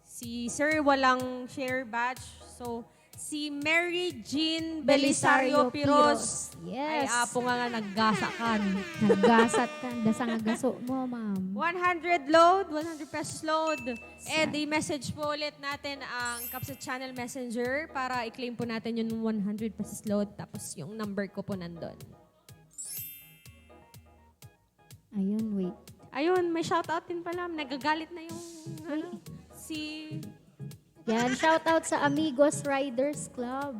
si Sir walang share badge. So, si Mary Jean Belisario Piros. Ay, Yes. apo nga naggasakan. Naggasat ka. Dasa nga gaso mo, ma'am. 100 load, 100 pesos load. And i-message po ulit natin ang Kapsa Channel Messenger para i-claim po natin yung 100 pesos load. Tapos yung number ko po nandun. Ayun, wait. Ayun, may shoutout din pala. Nagagalit na yung si... Yan, shout out sa Amigos Riders Club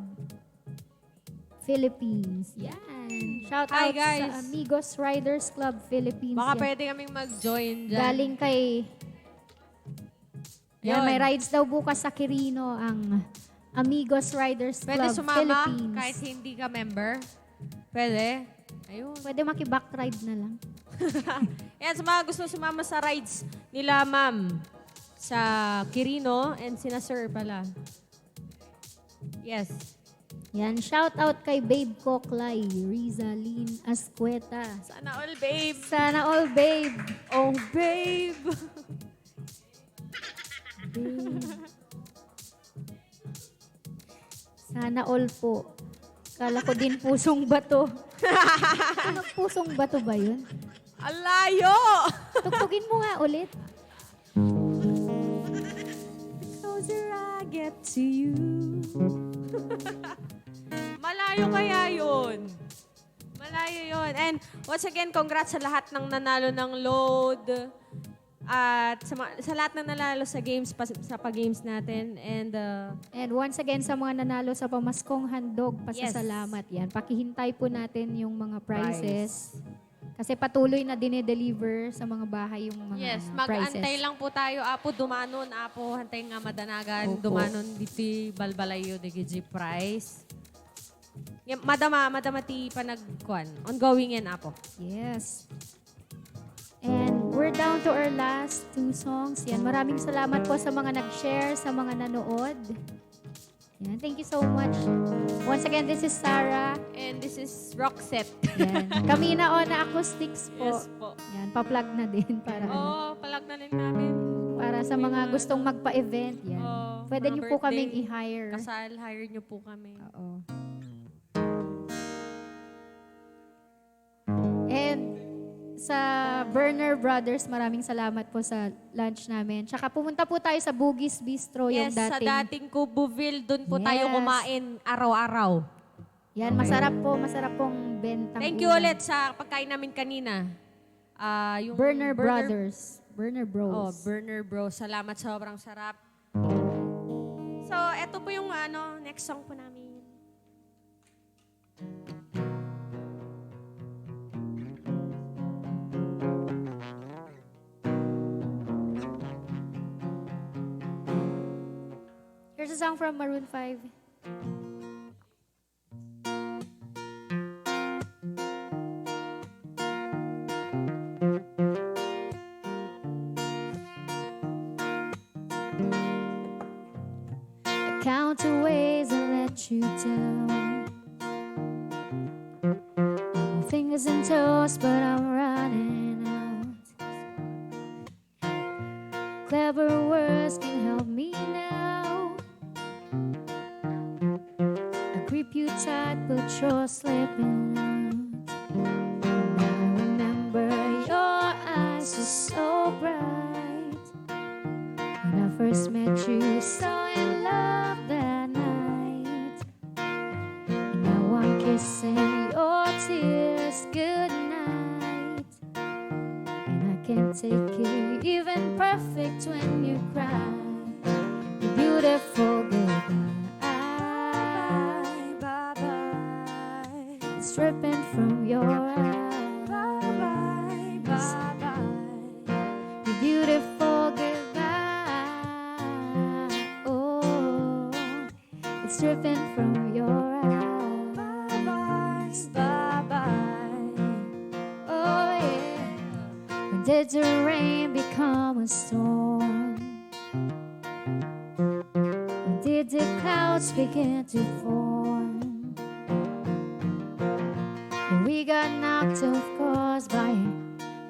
Philippines. Yan. Shout Hi, out guys. sa Amigos Riders Club Philippines. Baka Yan. pwede kaming mag-join dyan. Galing kay... Yan, Yun. may rides daw bukas sa Quirino ang Amigos Riders Pwede Club sumama Philippines. kahit hindi ka member. Pwede. Ayun. Pwede maki-back ride na lang. Yan, sa mga gusto sumama sa rides nila, ma'am. Sa Quirino and sina Sir pala. Yes. Yan, shout out kay Babe Koklay, Rizalyn Ascueta. Sana all, babe. Sana all, babe. Oh, babe. Sana all po. Kala ko din pusong bato. Ano, pusong bato ba yun? Alayo! Tugtugin mo nga ulit. Closer I get to you. Malayo kaya yun. Malayo yun. And once again, congrats sa lahat ng nanalo ng load. At sa lahat ng nanalo sa games, sa pag-games natin. And once again, sa mga nanalo sa pamaskong handog, pasasalamat yan. Pakihintay po natin yung mga prizes. Kasi patuloy na dinedeliver sa mga bahay yung mga yes, prizes. mag-antay lang po tayo. Apo, dumanon. Apo, hantay nga madanagan. Opo. Dumanon diti balbalayo de GG prize. Yan, madama ti panagkuan. Ongoing yan, Apo. Yes. And we're down to our last 2 songs. Yan, maraming salamat po sa mga nag-share, sa mga nanood. Yan, thank you so much. Once again, this is Sarah. And this is Roxette. Yan. Kami na acoustics po. Yes po. Yan, pa-plug na din para Palag na rin namin. para sa mga gustong magpa-event. Yan. Oo, Pwede mga niyo po birthday, kaming i-hire. Kasal, hire niyo po kami. Oo. And sa Burner Brothers, maraming salamat po sa lunch namin. Tsaka pumunta po tayo sa Bugis Bistro, yung Yes, sa dating Kubuville, doon po tayo Yes. kumain araw-araw. Yan, masarap pong bentang Thank you ulam. ulit sa pagkain namin kanina. Yung Burner Brothers. Burner Bros. Oh, Burner Bro. Salamat, sobrang sarap. So, eto po yung next song po namin. Here's a song from Maroon 5. I count the ways I let you down. My fingers and toes, but I'm running out. Clever words can help me now. I grip you tight, but you're slipping out. I remember your eyes were so bright. When I first met you, so in love that night. And now I'm kissing your tears goodnight. And I can't take it, even perfect when you cry. You're beautiful goodbye. Bye-bye. It's dripping from your eyes. Bye-bye. Bye-bye. You're beautiful goodbye. Oh, it's dripping from your eyes. Bye-bye. Oh yeah. When did the rain become a storm? When did the clouds begin to form? And we got knocked off course by a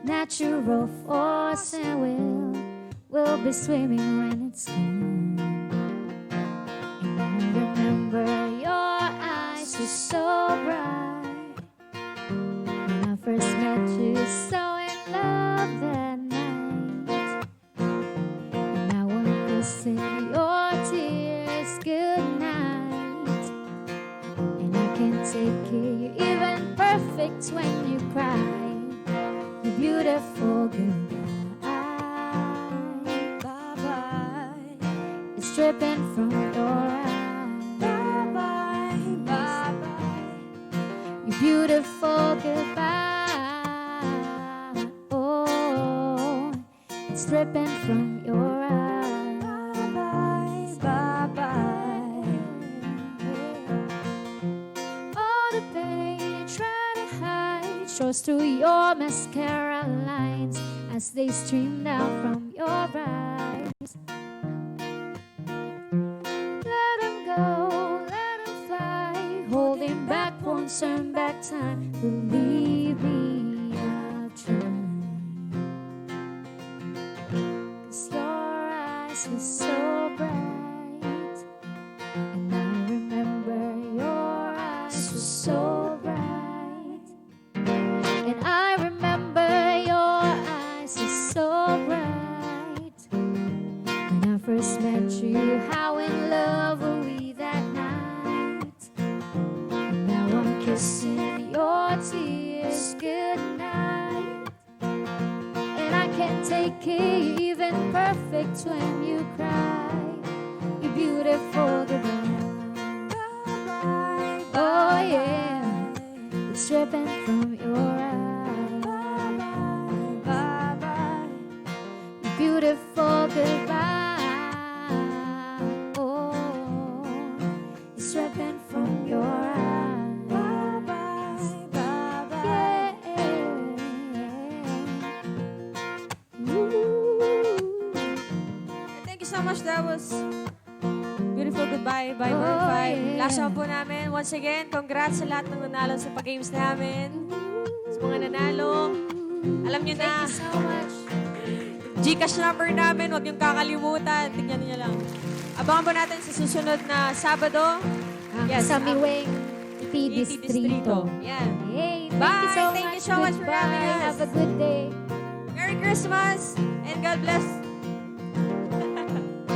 natural force, and we'll be swimming when it's gone. And I remember your eyes were so bright. When I first met you, so in love that night. And now I'm kissing your tears goodnight. And I can't take it, you're even perfect when you cry. You're beautiful goodbye. Bye-bye. It's dripping from your eyes. Bye-bye. Bye-bye. You're beautiful goodbye. Oh, it's dripping from your eyes. Bye-bye. Bye-bye. All the pain you try to hide shows through your mascara lines as they stream down from your eyes. Let 'em go, let 'em fly. Holding back won't turn back time. Believe me, I'll try. 'Cause your eyes were so bright. And I remember your eyes were so bright. And I remember your eyes were so bright. When I first met you, how in love were we that night? And now I'm kissing your tears goodnight. And I can't take it, you're even perfect when you cry. You're beautiful goodbye. Oh yeah, it's dripping from your eyes. Bye-bye. You're beautiful goodbye. Oh, it's dripping from your eyes. Bye-bye. Bye-bye. Yeah. Ooh. Thank you so much. That was Beautiful Goodbye by Oh, Maroon 5. yeah. Last song po namin. Once again, congrats sa lahat ng nanalo sa pag-games namin. Sa mga nanalo. Alam nyo na, Thank you so much. Gcash number namin. Huwag niyong kakalimutan. Tignan niyo lang. Abangan po natin sa susunod na Sabado. Yes, Sa Miweng IT Distrito. Distrito. Yan. Hey, Bye. thank you so Thank much. you so much for having Goodbye. us. Have a good day. Merry Christmas and God bless